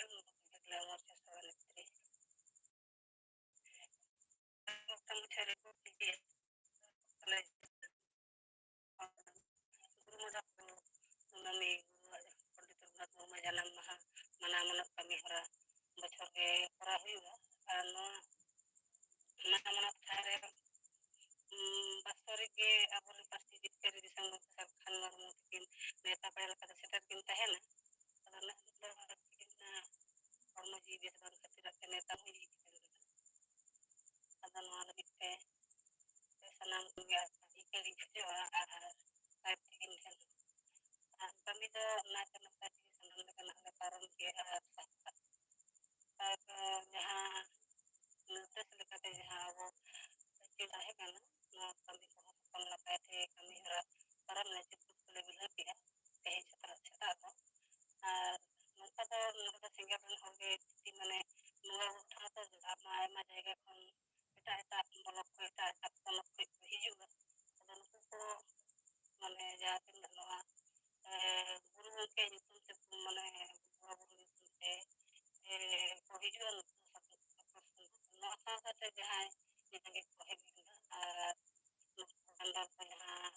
ᱢᱚᱨᱪᱟ ᱥᱚᱵᱷᱟ ᱱᱮᱛᱨᱤ᱾ ᱢᱤᱫᱴᱟᱝ ᱢᱟᱪᱷᱟ ᱨᱮᱠᱚ ᱞᱟᱹᱭᱟ, ᱛᱟᱦᱞᱮ ᱜᱩᱨᱩ ᱢᱟᱫᱟ ᱠᱩᱱᱟᱹᱢᱤ, ᱜᱩᱨᱩ ᱯᱚᱱᱰᱤᱛ ᱨᱚᱜᱷᱩᱱᱟᱛᱷ ᱢᱩᱨᱢᱩ ᱡᱟᱱᱟᱢ ᱢᱟᱦᱟ ᱢᱟᱱᱟᱣ ᱢᱟᱱᱚᱛ ᱠᱟᱹᱢᱤ ᱦᱚᱨᱟ ᱵᱚᱪᱷᱚᱨ ᱜᱮ ᱠᱚᱨᱟᱣ ᱦᱩᱭᱩᱜᱼᱟ᱾ ᱟᱨ ᱱᱚᱣᱟ ᱢᱟᱱᱟᱣ ᱢᱟᱱᱚᱛ ᱴᱷᱟᱶ ᱨᱮ, ᱩᱸ, ᱵᱟᱥᱛᱚᱨᱤᱠ ᱜᱮ ᱟᱵᱚᱨᱮᱱ ᱯᱟᱹᱨᱥᱤ ᱡᱤᱛᱠᱟᱹᱨᱤ ᱫᱤᱥᱚᱢ ᱜᱚᱢᱠᱮ ᱥᱟᱨ ᱠᱷᱟᱱ ᱢᱩᱨᱢᱩ ᱛᱟᱹᱠᱤᱱ ᱱᱮᱣᱛᱟ ᱯᱮᱲᱟ ᱞᱮᱠᱟᱛᱮ ᱥᱮᱴᱮᱨ ᱠᱤᱱ ᱛᱟᱦᱮᱱᱟ᱾ ᱟᱫᱚ ᱱᱟᱦᱟᱜ ᱫᱚ ᱟᱹᱠᱤᱱᱟᱜ ᱦᱚᱲᱢᱚ ᱡᱤᱣᱤ ᱵᱮᱥ ᱵᱟᱝ ᱠᱷᱟᱹᱛᱤᱨ ᱟᱜ ᱛᱮ ᱱᱮᱣᱛᱟ ᱦᱩᱭ ᱠᱟᱱᱟ᱾ ᱟᱫᱚ ᱱᱚᱣᱟ ᱞᱟᱹᱜᱤᱫ ᱛᱮ ᱥᱟᱱᱟᱢ ᱠᱚᱜᱮ ᱤᱠᱟᱹ ᱞᱤᱧ ᱠᱷᱚᱡᱚᱜᱼᱟ ᱟᱨ ᱥᱟᱨ ᱛᱟᱹᱠᱤᱱ ᱴᱷᱮᱱ ᱟᱨ ᱠᱟᱹᱢᱤ ᱫᱚ ᱱᱟᱭᱛᱮ ᱱᱟᱯᱟᱭ ᱛᱮᱜᱮ ᱥᱟᱱᱟᱢ ᱞᱮᱠᱟᱱᱟᱜ ᱞᱮ ᱯᱟᱨᱚᱢ ᱠᱮᱜᱼᱟ ᱟᱨ ᱥᱟᱯᱲᱟᱣ᱾ ᱟᱨ ᱡᱟᱦᱟᱸ ᱱᱤᱨᱫᱮᱥ ᱞᱮᱠᱟᱛᱮ ᱡᱟᱦᱟᱸ ᱟᱵᱚ ᱟᱹᱪᱩ ᱛᱟᱦᱮᱸ ᱠᱟᱱᱟ, ᱱᱚᱣᱟ ᱠᱟᱹᱢᱤ ᱠᱚᱦᱚᱸ ᱥᱟᱯᱷᱟ ᱱᱟᱯᱟᱭ ᱛᱮ ᱠᱟᱹᱢᱤ ᱦᱚᱨᱟ ᱯᱟᱨᱚᱢ ᱞᱮ ᱪᱮᱫ ᱠᱚᱞᱮ ᱵᱤᱞᱟᱹᱣ ᱠᱮᱜᱼᱟ ᱛᱮᱦᱮᱧ ᱥᱮᱛᱟᱜ ᱥᱮᱛᱟᱜ ᱫᱚ᱾ ᱟᱨ ᱱᱚᱝᱠᱟ ᱫᱚ ᱱᱚᱰᱮ ᱫᱚ ᱥᱮᱸᱜᱮᱞ ᱨᱮᱱ ᱦᱚᱲ ᱜᱮ ᱡᱩᱫᱤ ᱢᱟᱱᱮ ᱵᱚᱸᱜᱟ ᱵᱩᱨᱩ ᱴᱷᱟᱶ ᱫᱚ ᱟᱭᱢᱟ ᱟᱭᱢᱟ ᱡᱟᱭᱜᱟ ᱠᱷᱚᱱ ᱮᱴᱟᱜ ᱮᱴᱟᱜ ᱵᱞᱚᱠ ᱠᱚ, ᱮᱴᱟᱜ ᱮᱴᱟᱜ ᱯᱚᱱᱚᱛ ᱠᱷᱚᱱ ᱠᱚ ᱦᱤᱡᱩᱜᱼᱟ᱾ ᱟᱫᱚ ᱱᱩᱠᱩ ᱠᱚ ᱢᱟᱱᱮ ᱡᱟᱦᱟᱸ ᱛᱤᱱᱟᱹᱜ ᱱᱚᱣᱟ, ᱮ, ᱜᱩᱨᱩ ᱜᱚᱢᱠᱮ ᱧᱩᱛᱩᱢ ᱛᱮ, ᱢᱟᱱᱮ ᱵᱚᱸᱜᱟ ᱵᱩᱨᱩ ᱧᱩᱛᱩᱢ ᱛᱮ, ᱮ, ᱠᱚ ᱦᱤᱡᱩᱜᱼᱟ᱾ ᱱᱩᱠᱩ ᱥᱟᱱᱛᱟᱲ ᱠᱚ, ᱱᱚᱣᱟ ᱥᱟᱶ ᱥᱟᱶᱛᱮ ᱡᱟᱦᱟᱸᱭ ᱡᱟᱦᱟᱸ ᱜᱮᱠᱚ ᱦᱮᱡ ᱞᱮᱱᱟ ᱟᱨ ᱱᱩᱠᱩ ᱵᱷᱟᱸᱰᱟᱱ ᱠᱚ ᱡᱟᱦᱟᱸ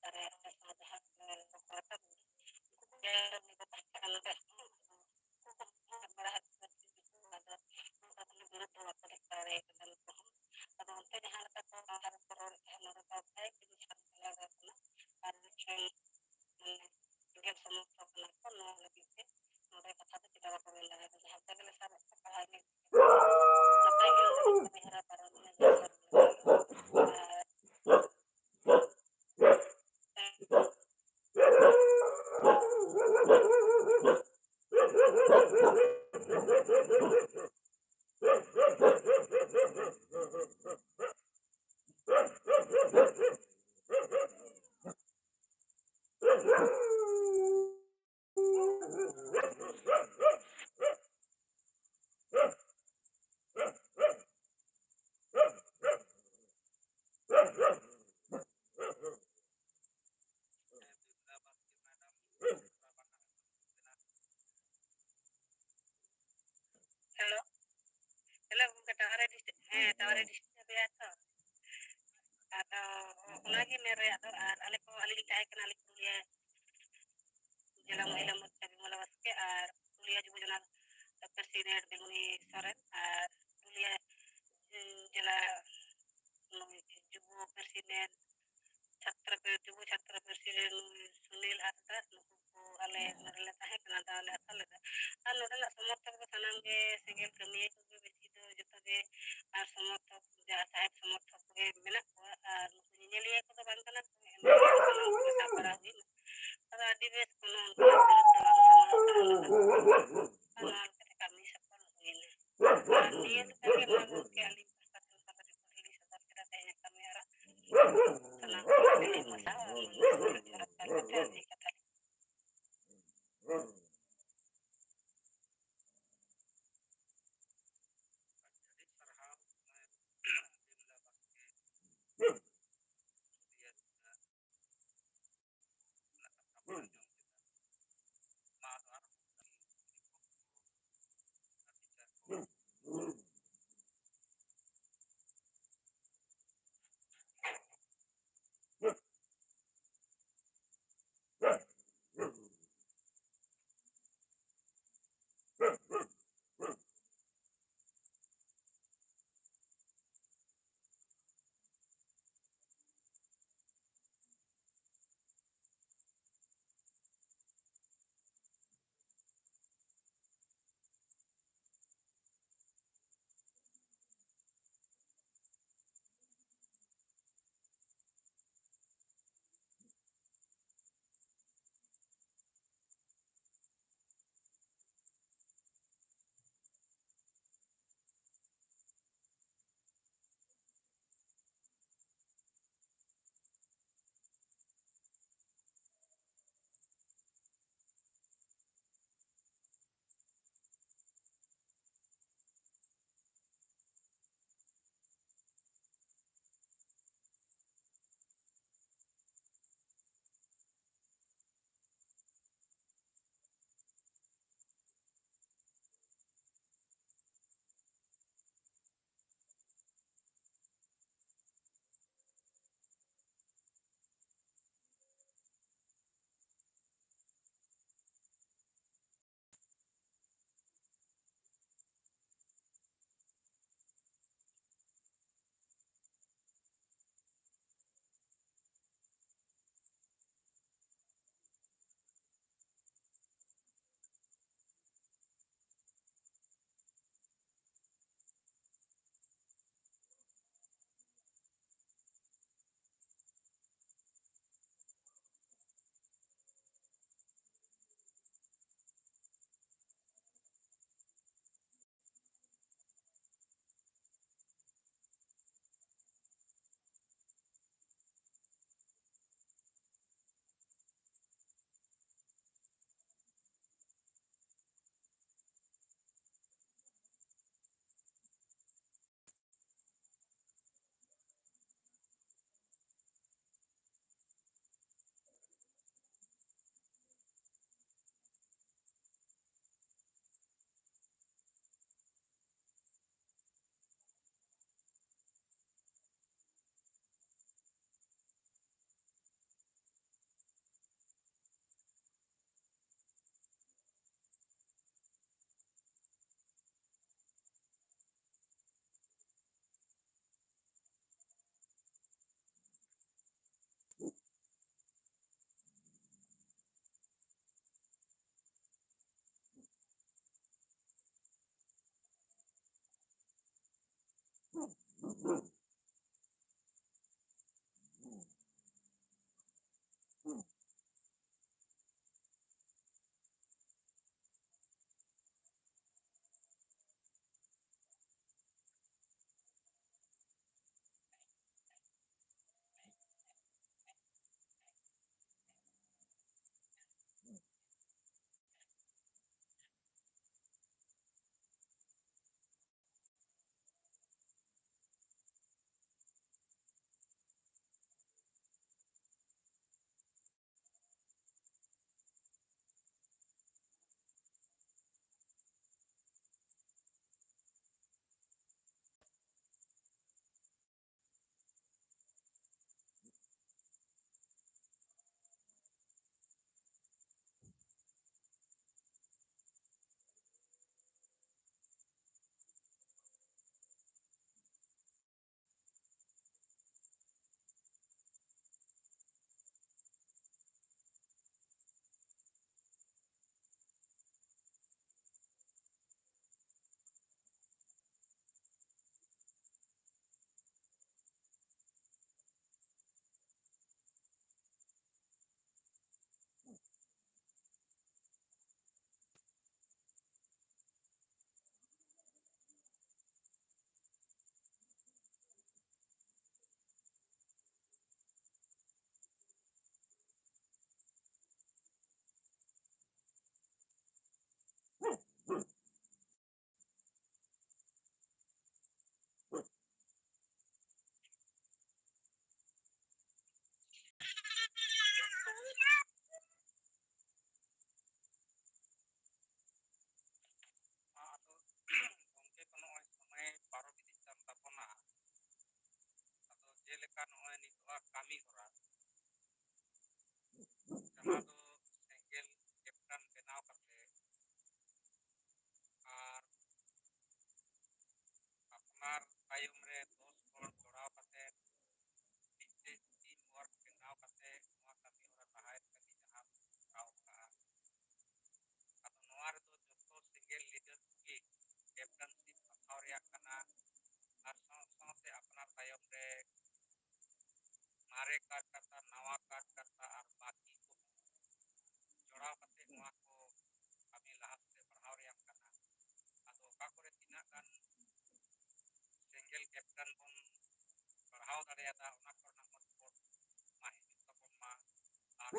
ᱫᱟᱨᱮ ᱚᱸᱰᱮ ᱠᱷᱚᱱ ᱡᱟᱦᱟᱸ ᱠᱚ ᱨᱟᱠᱟᱵ ᱩᱱᱠᱩ ᱠᱚ ᱜᱮ ᱱᱚᱰᱮ ᱠᱚ ᱛᱟᱦᱮᱸ ᱠᱟᱱᱟ, ᱱᱚᱰᱮ ᱦᱚᱸ ᱩᱱᱠᱩ ᱠᱚ ᱦᱚᱸ ᱦᱮᱡ ᱵᱟᱲᱟ ᱦᱟᱠᱟᱱᱟ᱾ ᱟᱫᱚ ᱱᱚᱝᱠᱟ ᱛᱟᱦᱞᱮ ᱵᱤᱨᱳᱫ ᱫᱚ ᱵᱟᱠᱚ ᱞᱟᱹᱭ ᱫᱟᱲᱮ ᱠᱟᱫᱟ ᱱᱩᱠᱩ ᱦᱚᱸ᱾ ᱟᱫᱚ ᱚᱱᱛᱮ ᱡᱟᱦᱟᱸ ᱞᱮᱠᱟ ᱠᱚ ᱵᱟᱦᱨᱮ ᱠᱚ ᱨᱚᱲᱮᱫ ᱛᱟᱦᱮᱸᱫ, ᱱᱚᱰᱮ ᱫᱚ ᱯᱨᱟᱭ ᱜᱮ ᱥᱟᱱᱛᱟᱲ ᱠᱟᱱᱟ᱾ ᱟᱨ ᱢᱤᱫᱴᱮᱱ, ᱢᱟᱱᱮ, ᱜᱮᱨ ᱥᱚᱢᱚᱨᱛᱷᱚ ᱠᱟᱱᱟ ᱠᱚ, ᱱᱚᱣᱟ ᱞᱟᱹᱜᱤᱫ ᱛᱮ ᱱᱚᱰᱮ ᱠᱟᱛᱷᱟ ᱫᱚ ᱪᱮᱫᱟᱜ ᱵᱟᱠᱚ ᱢᱮᱱ ᱫᱟᱲᱮᱭᱟᱜᱼᱟ? ᱡᱟᱦᱟᱸ ᱞᱮᱠᱟ ᱜᱮᱞᱮ ᱥᱟᱵᱮᱫ ᱠᱚᱣᱟ, ᱯᱟᱲᱦᱟᱣ ᱜᱮ ᱱᱟᱯᱟᱭ ᱜᱮ ᱱᱚᱰᱮ ᱠᱟᱹᱢᱤ ᱦᱚᱨᱟ ᱯᱟᱨᱚᱢ ᱮᱱᱟ, ᱡᱟᱦᱟᱸ ᱞᱮᱠᱟ ᱟᱨ ᱵᱟᱨᱮ ᱰᱤᱥᱴᱟᱨᱵ ᱮᱭᱟ ᱛᱚ᱾ ᱟᱫᱚ ᱚᱱᱟᱜᱮ ᱢᱮᱱ ᱨᱮᱭᱟᱜ ᱫᱚ, ᱟᱨ ᱟᱞᱮ ᱠᱚ, ᱟᱹᱞᱤᱧ ᱞᱤᱧ ᱛᱟᱦᱮᱸ ᱠᱟᱱᱟ, ᱟᱞᱮ ᱯᱩᱨᱩᱞᱤᱭᱟᱹ ᱡᱮᱞᱟ ᱢᱚᱦᱤᱞᱟ ᱢᱳᱨᱪᱟ ᱵᱤᱢᱚᱞᱟ ᱵᱟᱥᱠᱮ ᱟᱨ ᱯᱩᱨᱩᱞᱤᱭᱟᱹ ᱡᱩᱵᱚ ᱡᱚᱱᱟ ᱯᱨᱮᱥᱤᱰᱮᱱᱴ ᱵᱮᱞᱩᱱᱤ ᱥᱚᱨᱮᱱ ᱟᱨ ᱯᱩᱨᱩᱞᱤᱭᱟᱹ, ᱩᱸ, ᱡᱮᱞᱟ ᱱᱩᱭ ᱡᱩᱵᱚ ᱯᱨᱮᱥᱤᱰᱮᱱᱴ ᱪᱷᱟᱛᱨᱚ ᱯᱮ-, ᱡᱩᱵᱚ ᱪᱷᱟᱛᱨᱚ ᱯᱨᱮᱥᱤᱰᱮᱱᱴ ᱥᱩᱱᱤᱞ ᱦᱟᱸᱥᱫᱟ, ᱱᱩᱠᱩ ᱠᱚ ᱟᱞᱮ ᱱᱚᱰᱮ ᱞᱮ ᱛᱟᱦᱮᱸ ᱠᱟᱱᱟ, ᱫᱟᱣ ᱞᱮ ᱦᱟᱛᱟᱣ ᱞᱮᱫᱟ᱾ ᱟᱨ ᱱᱚᱰᱮᱱᱟᱜ ᱥᱚᱢᱚᱨᱛᱷᱚᱠ ᱫᱚ ᱥᱟᱱᱟᱢ ᱜᱮ ᱥᱮᱸᱜᱮᱞ ᱠᱟᱹᱢᱤᱭᱟᱹ ᱠᱚᱜᱮ ᱵᱮᱥᱤ ᱫᱚ ᱡᱚᱛᱚ ᱜᱮ, ᱟᱨ ᱥᱚᱢᱚᱨᱛᱷᱚᱠ, ᱡᱟᱦᱟᱸ ᱥᱟᱦᱮᱵ ᱥᱚᱢᱚᱨᱛᱷᱚᱠ ᱠᱚᱜᱮ ᱢᱮᱱᱟᱜ ᱠᱚᱣᱟ, ᱟᱨ ᱱᱩᱠᱩ ᱧᱮᱧᱮᱞᱤᱭᱟᱹ ᱠᱚᱫᱚ ᱵᱟᱝ ᱠᱟᱱᱟ ᱠᱚ, ᱮᱱ ᱨᱮᱦᱚᱸ ᱥᱟᱱᱟᱢ ᱠᱚᱜᱮ ᱥᱟᱵ ᱵᱟᱲᱟ ᱦᱩᱭ ᱮᱱᱟ᱾ ᱟᱫᱚ ᱟᱹᱰᱤ ᱵᱮᱥ ᱠᱳᱱᱳ ᱚᱱᱠᱟᱱᱟᱜ ᱵᱤᱨᱩᱫᱷ ᱫᱚ ᱵᱟᱝ ᱥᱟᱢᱟᱝ ᱟᱠᱟᱱᱟ᱾ ᱟᱨ ᱱᱚᱣᱟ ᱞᱮᱠᱟᱛᱮ ᱠᱟᱹᱢᱤ ᱥᱟᱯᱷᱟ ᱦᱩᱭ ᱮᱱᱟ᱾ ᱟᱨ ᱱᱤᱭᱟᱹ ᱞᱮᱠᱟᱜᱮ ᱢᱟ ᱜᱚᱢᱠᱮ ᱟᱹᱞᱤᱧ ᱯᱟᱦᱴᱟ ᱥᱮᱱ ᱠᱷᱚᱱ ᱫᱚ ᱡᱚᱛᱚ ᱞᱤᱧ ᱥᱚᱫᱚᱨ ᱠᱮᱫᱟ ᱛᱮᱦᱮᱧᱟᱜ ᱠᱟᱹᱢᱤ ᱦᱚᱨᱟ᱾ ᱥᱟᱱᱟᱢ ᱠᱚᱜᱮ ᱟᱹᱰᱤ ᱢᱚᱡᱽ ᱟᱨ ᱟᱹᱰᱤ ᱡᱚᱦᱟᱨ ᱠᱟᱛᱮ ᱟᱹᱰᱤ ᱠᱟᱛᱷᱟ ᱞᱤᱧ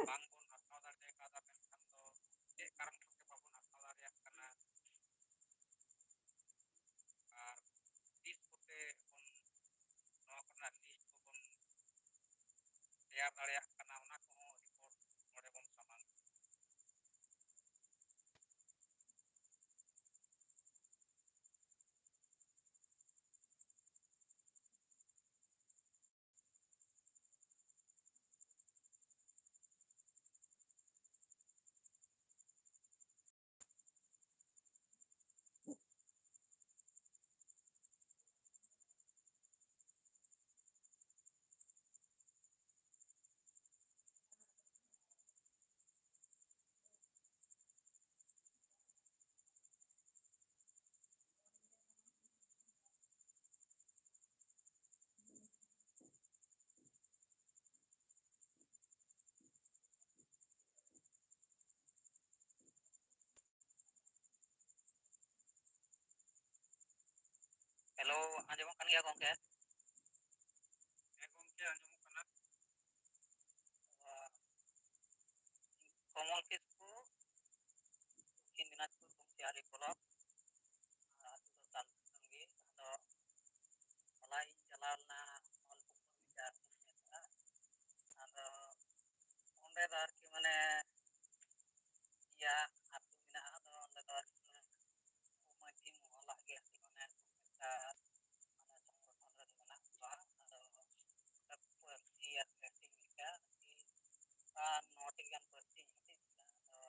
ᱵᱟᱝ ᱵᱚᱱ ᱟᱴᱠᱟᱣ ᱫᱟᱲᱮ ᱠᱟᱣᱫᱟ, ᱢᱮᱱᱠᱷᱟᱱ ᱫᱚ ᱪᱮᱫ ᱠᱟᱨᱚᱱ ᱠᱷᱟᱹᱛᱤᱨ ᱵᱟᱵᱚᱱ ᱟᱴᱠᱟᱣ ᱫᱟᱲᱮᱭᱟᱜ ᱠᱟᱱᱟ? ᱟᱨ ᱛᱤᱥ ᱠᱚᱛᱮ ᱵᱚᱱ ᱱᱚᱣᱟ ᱠᱚᱨᱮᱱᱟᱜ ᱞᱤᱥᱴ ᱠᱚᱵᱚᱱ ᱛᱮᱭᱟᱨ ᱫᱟᱲᱮᱭᱟᱜ ᱠᱟᱱᱟ, ᱚᱱᱟ ᱠᱚᱦᱚᱸ ᱨᱤᱯᱳᱨᱴ ᱱᱚᱰᱮ ᱵᱚᱱ ᱥᱟᱢᱟᱝ᱾ ᱦᱮᱞᱳ, ᱟᱸᱡᱚᱢᱚᱜ ᱠᱟᱱ ᱜᱮᱭᱟ ᱜᱚᱝᱠᱮ? ᱦᱮᱸ ᱜᱚᱝᱠᱮ, ᱟᱸᱡᱚᱢᱚᱜ ᱠᱟᱱᱟ᱾ ᱠᱚᱢᱚᱞ ᱠᱤᱥᱠᱩ, ᱫᱚᱠᱠᱷᱤᱱ ᱫᱤᱱᱟᱡᱽᱯᱩᱨ ᱜᱩᱢᱴᱤᱟᱹᱨᱤ ᱵᱞᱚᱠ, ᱟᱹᱛᱩ ᱫᱚ ᱛᱟᱞᱥᱟᱝᱜᱤ᱾ ᱟᱫᱚ ᱦᱚᱞᱟᱧ ᱪᱟᱞᱟᱣ ᱞᱮᱱᱟ ᱚᱞ ᱯᱩᱛᱷᱤ ᱢᱤᱫᱴᱟᱝ ᱟᱨᱠᱤ ᱧᱮᱞ ᱠᱮᱫᱟ᱾ ᱟᱫᱚ ᱚᱸᱰᱮ ᱫᱚ ᱟᱨᱠᱤ ᱢᱟᱱᱮ ᱤᱭᱟᱹ ᱟᱹᱛᱩ ᱢᱮᱱᱟᱜᱼᱟ, ᱟᱫᱚ ᱚᱸᱰᱮ ᱫᱚ ᱟᱨᱠᱤ ᱢᱟᱱᱮ ᱢᱟᱹᱡᱷᱤ ᱢᱚᱦᱚᱞᱟᱜ ᱜᱮ ᱟᱨᱠᱤ ᱢᱟᱱᱮ ᱢᱤᱫᱴᱟᱝ ᱢᱟᱱᱮ ᱥᱚᱝᱜᱚᱴᱷᱚᱱ ᱨᱮᱱ ᱢᱮᱱᱟᱜ ᱠᱚᱣᱟ᱾ ᱟᱫᱚ ᱯᱟᱹᱨᱥᱤ ᱟᱨ ᱯᱮᱱᱴᱤᱝ ᱞᱮᱠᱟ ᱟᱨᱠᱤ ᱟᱨ ᱱᱚᱴᱤ ᱜᱟᱱ ᱯᱟᱹᱨᱥᱤ ᱦᱟᱹᱴᱤᱧ ᱠᱮᱫᱟ᱾ ᱟᱫᱚ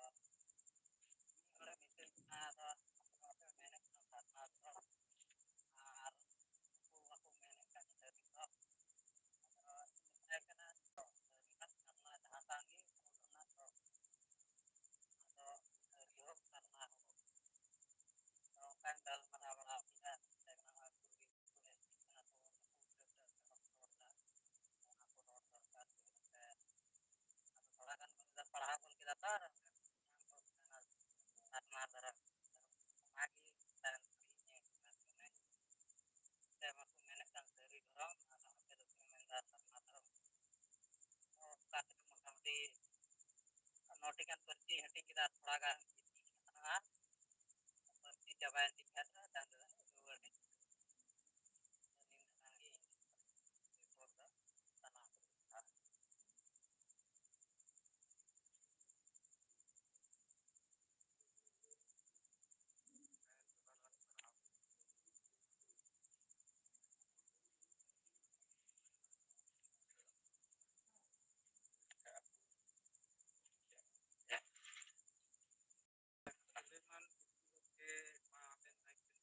ᱢᱤᱫ ᱦᱚᱲᱮ ᱢᱤᱛᱟᱹᱧ ᱠᱟᱱᱟ, "ᱟᱫᱚ ᱟᱯᱮ ᱢᱮᱱᱮᱫ ᱠᱟᱱᱟ ᱥᱟᱨᱱᱟ ᱫᱷᱚᱨᱚᱢ, ᱟᱨ ᱩᱱᱠᱩ ᱢᱟᱠᱚ ᱢᱮᱱᱮᱫ ᱠᱟᱱ ᱥᱟᱹᱨᱤ ᱫᱷᱚᱨᱚᱢ᱾ ᱟᱫᱚ ᱢᱮᱛᱟᱭ ᱠᱟᱱᱟ, ᱥᱟᱹᱨᱤ ᱫᱷᱚᱨᱚᱢ ᱥᱟᱨᱱᱟ ᱡᱟᱦᱟᱸ ᱠᱟᱱ ᱜᱮ, ᱚᱱᱟ ᱫᱚ ᱟᱫᱚ ᱛᱷᱚᱲᱟ ᱜᱟᱱ ᱜᱤᱛᱤᱡ ᱠᱟᱱᱟ᱾ ᱵᱟᱹᱲᱛᱤ ᱪᱟᱵᱟᱭᱮᱱ ᱛᱤᱧ ᱠᱷᱟᱱ ᱫᱚ ᱪᱟᱸᱫᱚ ᱨᱩᱣᱟᱹᱲ ᱦᱤᱡᱩᱜ᱾ ᱱᱤᱱᱟᱹᱜ ᱜᱟᱱ ᱜᱮ ᱨᱤᱯᱳᱨᱴ ᱫᱚ ᱥᱟᱱᱟᱢ᱾ ᱥᱩᱞᱮᱢᱟᱱ ᱴᱩᱰᱩ ᱜᱚᱢᱠᱮ, ᱢᱟ ᱟᱵᱮᱱ ᱢᱟᱭᱤᱠ ᱵᱮᱱ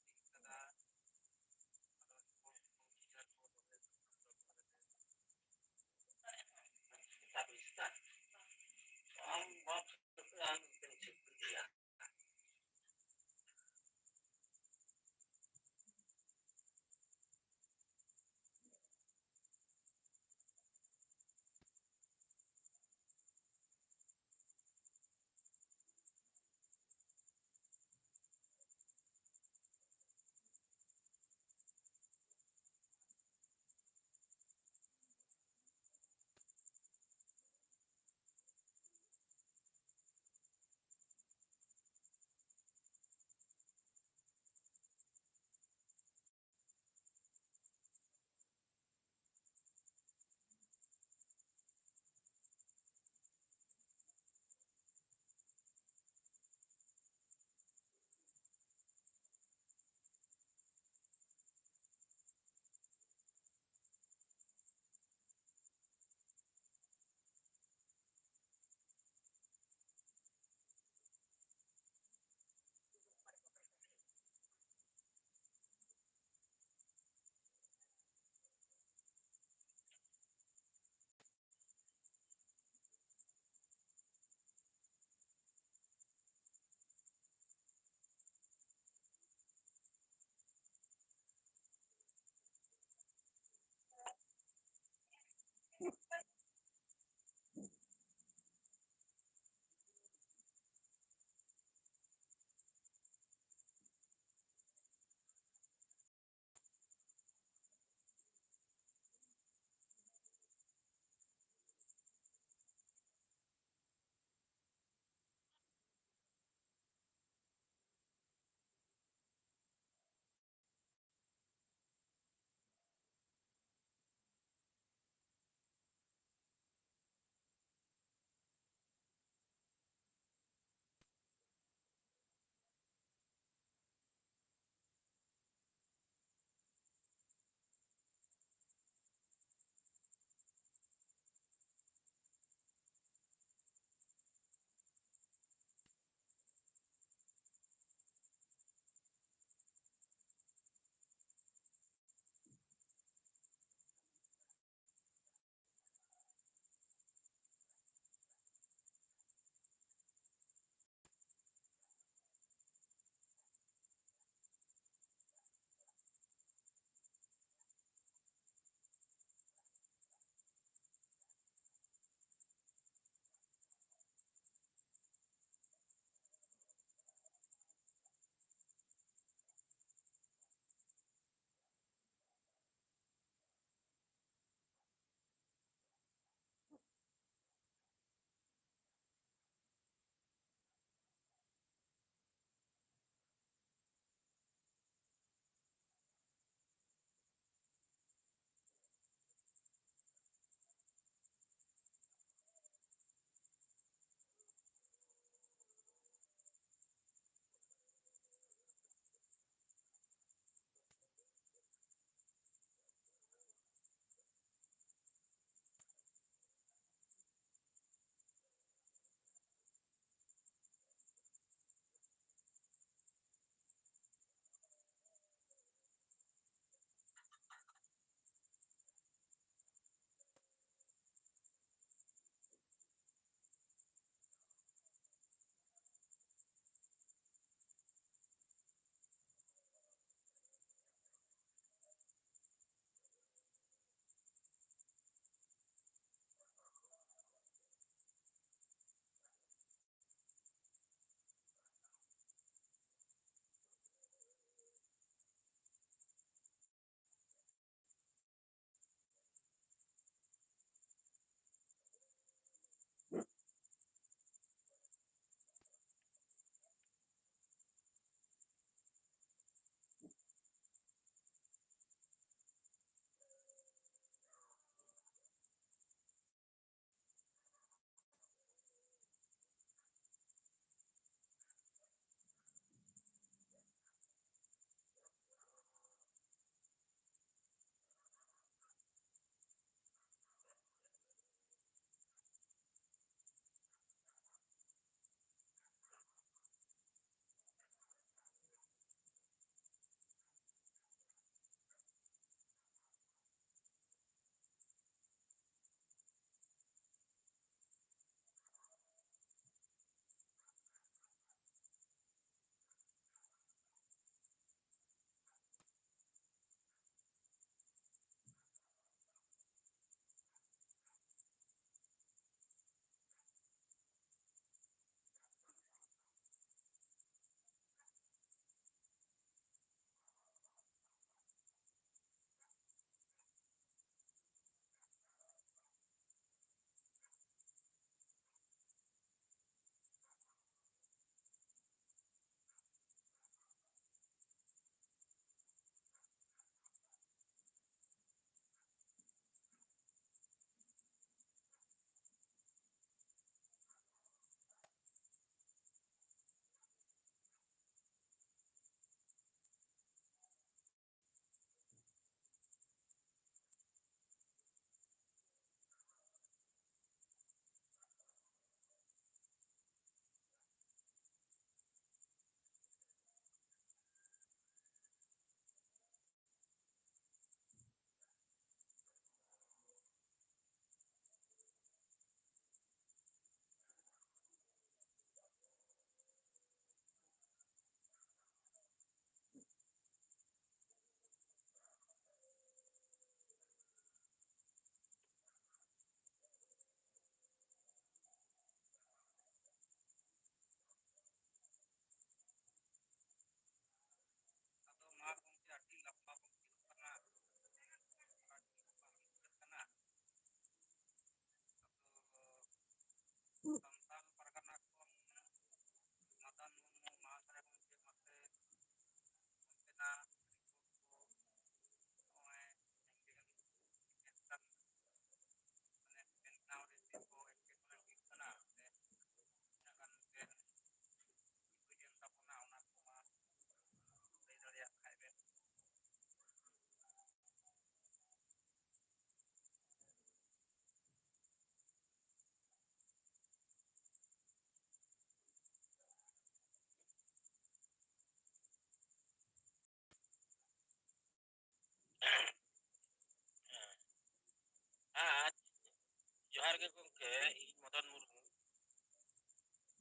ᱡᱚᱦᱟᱨ ᱜᱮ ᱜᱚᱢᱠᱮ, ᱤᱧ ᱢᱚᱫᱚᱱ ᱢᱩᱨᱢᱩ,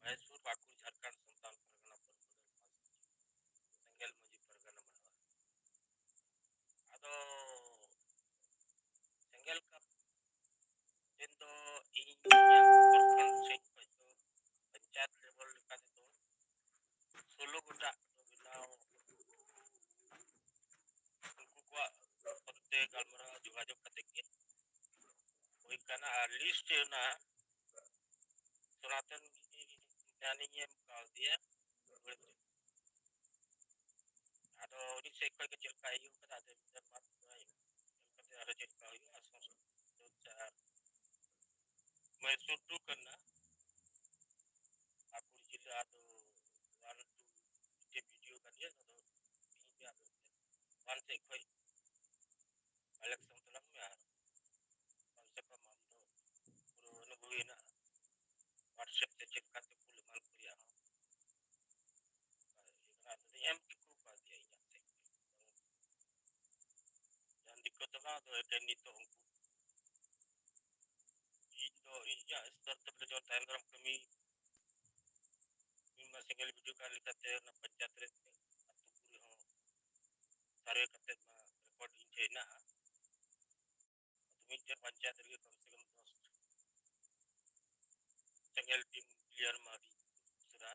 ᱢᱚᱦᱮᱥᱯᱩᱨ, ᱯᱟᱹᱠᱩᱲ, ᱡᱷᱟᱲᱠᱷᱚᱸᱰ, ᱥᱟᱱᱛᱟᱲ ᱯᱟᱨᱜᱟᱱᱟ ᱯᱚᱨᱤᱥᱚᱫ ᱥᱮᱸᱜᱮᱞ ᱢᱟᱹᱡᱷᱤ ᱯᱟᱨᱜᱟᱱᱟ ᱢᱟᱰᱣᱟ᱾ ᱟᱫᱚ ᱥᱮᱸᱜᱮᱞ ᱠᱟᱯ ᱫᱤᱱ ᱫᱚ ᱤᱧ ᱤᱧᱟᱹᱜ ᱯᱨᱚᱠᱷᱚᱸᱰ ᱥᱮᱫ ᱠᱷᱚᱱ ᱫᱚ ᱯᱚᱧᱪᱟᱭᱮᱛ ᱞᱮᱵᱮᱞ ᱞᱮᱠᱟ ᱛᱮᱫᱚ ᱥᱳᱞᱳ ᱜᱚᱴᱟᱝ ᱫᱚ ᱵᱮᱱᱟᱣ, ᱩᱱᱠᱩ ᱠᱚᱣᱟᱜ ᱦᱚᱛᱮ ᱜᱟᱞᱢᱟᱨᱟᱣ ᱡᱳᱜᱟᱡᱳᱜᱽ ᱠᱟᱛᱮ ᱜᱮ ᱦᱩᱭ ᱠᱟᱱᱟ᱾ ᱟᱨ ᱞᱤᱥᱴ ᱚᱱᱟ ᱥᱚᱱᱟᱛᱚᱱ ᱜᱮ ᱧᱟᱢᱤᱧ ᱮᱢ ᱠᱟᱣᱫᱮᱭᱟ᱾ ᱟᱫᱚ ᱩᱱᱤ ᱥᱮᱫ ᱠᱷᱚᱱ ᱜᱮ ᱪᱮᱫ ᱞᱮᱠᱟ ᱦᱩᱭᱩᱜ ᱠᱟᱱᱟ, ᱟᱫᱚ ᱢᱤᱫᱴᱮᱱ ᱵᱟᱨ ᱧᱮᱞ ᱠᱟᱛᱮ ᱟᱨᱚ ᱪᱮᱫ ᱞᱮᱠᱟ ᱦᱩᱭᱩᱜᱼᱟ, ᱥᱚᱝᱥᱳᱫᱷᱚᱱ ᱟᱨ ᱢᱟᱹᱭᱥᱩᱨ ᱴᱩ ᱠᱟᱱᱟ, ᱯᱟᱹᱠᱩᱲ ᱡᱮᱞᱟ ᱫᱚ ᱚᱣᱟᱱ ᱴᱩ ᱢᱤᱫᱴᱮᱱ ᱵᱷᱤᱰᱤᱭᱳ ᱠᱟᱱ ᱜᱮᱭᱟ, ᱟᱫᱚ ᱤᱧ ᱜᱮ ᱟᱫᱚ ᱚᱣᱟᱱ ᱥᱮᱫ ᱠᱷᱚᱱ ᱠᱟᱞᱮᱠᱥᱚᱱ ᱛᱟᱞᱟᱝ ᱢᱮ᱾ ᱟᱨ ᱠᱚᱢ ᱥᱮ ᱠᱚᱢ ᱟᱢ ᱫᱚ ᱯᱩᱨᱟᱹ ᱚᱱᱩᱵᱷᱚᱵᱤ ᱦᱮᱱᱟᱜᱼᱟ᱾ WhatsApp ᱛᱮ ᱪᱮᱫ ᱞᱮᱠᱟᱛᱮ ᱠᱩᱞ ᱮᱢᱟᱱ ᱠᱚ ᱨᱮᱭᱟᱜ ᱦᱚᱸ ᱚᱱᱠᱟ ᱤᱭᱟᱹ ᱠᱟᱱᱟ᱾ ᱟᱫᱚ ᱮᱢ ᱴᱷᱤᱠ ᱠᱟᱣᱫᱮᱭᱟ ᱤᱧᱟᱹᱜ ᱛᱮ᱾ ᱡᱟᱦᱟᱱ ᱫᱤᱠᱠᱚᱛ ᱫᱚ ᱵᱟᱝ, ᱟᱫᱚ ᱮᱠᱮᱱ ᱱᱤᱛᱚᱜ ᱩᱱᱠᱩ ᱤᱧ ᱫᱚ ᱤᱧᱟᱹᱜ ᱥᱛᱚᱨ ᱛᱮ ᱵᱚᱞᱮ ᱡᱚᱛᱚ ᱛᱟᱭᱚᱢ ᱫᱟᱨᱟᱢ ᱠᱟᱹᱢᱤ ᱤᱧ ᱢᱟ ᱥᱮᱸᱜᱮᱞ ᱵᱷᱤᱰᱤᱭᱳ ᱠᱟᱨ ᱞᱮᱠᱟᱛᱮ ᱚᱱᱟ ᱯᱚᱧᱪᱟᱭᱮᱛ ᱨᱮ ᱟᱹᱛᱩ ᱠᱚᱨᱮ ᱦᱚᱸ ᱥᱟᱨᱣᱮ ᱠᱟᱛᱮ ᱢᱟ ᱨᱮᱠᱚᱨᱰ ᱤᱧ ᱴᱷᱮᱱ ᱦᱮᱱᱟᱜᱼᱟ᱾ ᱟᱫᱚ ᱢᱤᱫᱴᱮᱱ ᱯᱚᱧᱪᱟᱭᱮᱛ ᱨᱮᱜᱮ ᱠᱚᱢ ᱥᱮ ᱠᱚᱢ ᱫᱚᱥ ᱥᱮᱸᱜᱮᱞ ᱴᱤᱢ ᱯᱞᱮᱭᱟᱨ ᱢᱟ ᱟᱹᱰᱤ ᱩᱥᱟᱹᱨᱟ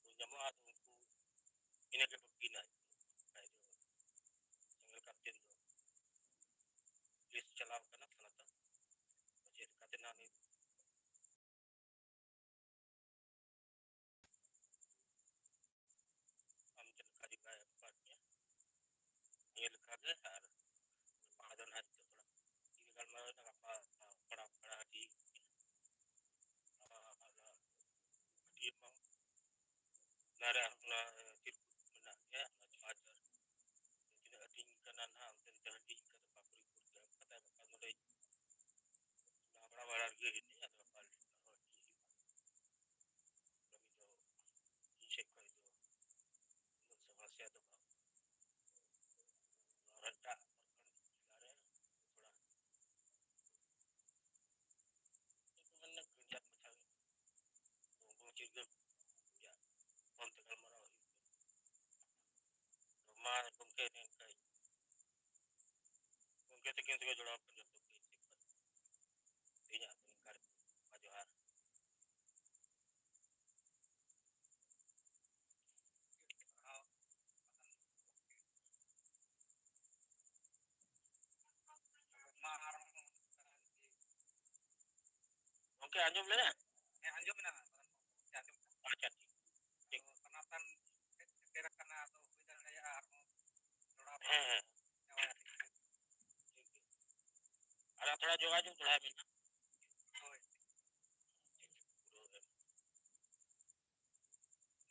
ᱠᱚ ᱧᱟᱢᱚᱜᱼᱟ᱾ ᱟᱫᱚ ᱩᱱᱠᱩ ᱤᱱᱟᱹᱜᱮ ᱵᱟᱹᱠᱤ ᱦᱮᱱᱟᱜ ᱠᱷᱟᱡ ᱫᱚ ᱥᱮᱸᱜᱮᱞ ᱠᱟᱯᱴᱮᱱ ᱫᱚ ᱞᱤᱥᱴ ᱪᱟᱞᱟᱣ ᱠᱟᱱᱟ ᱛᱷᱟᱱᱟ ᱛᱮ᱾ ᱪᱮᱫ ᱞᱮᱠᱟᱛᱮ ᱱᱟᱜ ᱱᱤᱛ ᱟᱢ ᱪᱮᱫ ᱞᱮᱠᱟ ᱡᱚᱜᱟᱭ ᱮᱢ ᱠᱟᱫ ᱢᱮᱭᱟ, ᱱᱤᱭᱟᱹ ᱞᱮᱠᱟ ᱜᱮ᱾ ᱟᱨ ᱜᱟᱯᱟ ᱫᱚ ᱱᱟᱦᱟᱜ ᱡᱚᱛᱚ ᱦᱚᱲ ᱛᱮᱜᱮ ᱜᱟᱞᱢᱟᱨᱟᱣ ᱮᱱᱟ, ᱜᱟᱯᱟ ᱯᱟᱲᱟᱣ ᱯᱟᱲᱟᱣ ᱤᱫᱤ ᱜᱟᱯᱟ ᱦᱟᱸᱜ ᱚᱱᱟ ᱦᱟᱹᱴᱤᱭᱟᱹ ᱢᱟ ᱚᱱᱟ ᱨᱮ ᱚᱱᱟ ᱛᱤᱨᱯᱚᱞ ᱢᱮᱱᱟᱜ ᱜᱮᱭᱟ, ᱚᱱᱟ ᱪᱷᱚ ᱦᱟᱡᱟᱨ ᱛᱤᱱᱟᱹᱜ ᱦᱟᱹᱴᱤᱧ ᱠᱟᱱᱟ ᱱᱟᱦᱟᱜ, ᱚᱱᱛᱮ ᱱᱚᱛᱮ ᱦᱟᱹᱴᱤᱧ ᱠᱟᱛᱮ ᱵᱟᱠᱚ ᱨᱤᱯᱳᱨᱴ ᱜᱮᱭᱟ᱾ ᱚᱱᱠᱟ ᱛᱮ ᱜᱟᱯᱟ ᱱᱚᱰᱮ ᱦᱟᱵᱲᱟ ᱵᱟᱲᱟ ᱨᱮᱜᱮ ᱦᱮᱱᱟᱹᱧᱟ, ᱟᱫᱚ ᱜᱟᱯᱟ ᱞᱮ ᱟᱨᱦᱚᱸ ᱦᱤᱡᱩᱜ ᱦᱩᱭᱩᱜᱼᱟ᱾ ᱠᱟᱹᱢᱤ ᱫᱚ ᱤᱧ ᱥᱮᱫ ᱠᱷᱚᱱ ᱫᱚ ᱩᱱᱟᱹᱜ ᱥᱚᱢᱚᱥᱥᱟ ᱫᱚ ᱵᱟᱝ᱾ ᱟᱨ ᱮᱴᱟᱜ ᱯᱨᱚᱠᱷᱚᱸᱰ ᱡᱮᱞᱟ ᱨᱮ ᱛᱷᱚᱲᱟ ᱛᱮᱜᱮ ᱡᱚᱲᱟᱣ ᱠᱟᱱ ᱡᱚᱛᱚ ᱠᱚ ᱤᱧᱟᱹᱜ ᱱᱚᱝᱠᱟ ᱡᱚᱦᱟᱨ᱾ ᱢᱟ ᱟᱨ ᱜᱚᱢᱠᱮ ᱟᱸᱡᱚᱢ ᱞᱮᱱᱟ? ᱦᱮᱸ, ᱟᱸᱡᱚᱢ ᱢᱮᱱᱟᱜᱼᱟ᱾ ᱟᱪᱪᱷᱟ, ᱴᱷᱤᱠ, ᱴᱷᱤᱠ᱾ ᱟᱫᱚ ᱥᱟᱱᱟᱢ ᱠᱷᱟᱱ ᱥᱮᱴᱮᱨ ᱟᱠᱟᱱᱟ, ᱟᱫᱚ ᱦᱩᱭ ᱫᱟᱲᱮᱭᱟᱜᱼᱟ ᱟᱨᱦᱚᱸ ᱡᱚᱲᱟᱣ ᱦᱮᱸ, ᱦᱮᱸ᱾ ᱡᱟᱶᱟᱭ ᱟᱹᱞᱤᱧ᱾ ᱴᱷᱤᱠ ᱜᱮᱭᱟ᱾ ᱟᱨ ᱛᱷᱚᱲᱟ ᱡᱳᱜᱟᱡᱳᱜᱽ ᱫᱚᱦᱲᱟᱭ ᱵᱮᱱ ᱦᱟᱸᱜ᱾ ᱦᱳᱭ᱾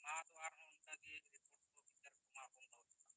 ᱢᱟ ᱛᱚ ᱟᱨᱦᱚᱸ ᱚᱱᱠᱟ ᱜᱮ ᱨᱤᱯᱳᱨᱴ ᱠᱚ ᱵᱤᱪᱟᱨ ᱠᱚ ᱢᱟ ᱵᱚᱱ ᱫᱚᱦᱚ ᱠᱟᱜ᱾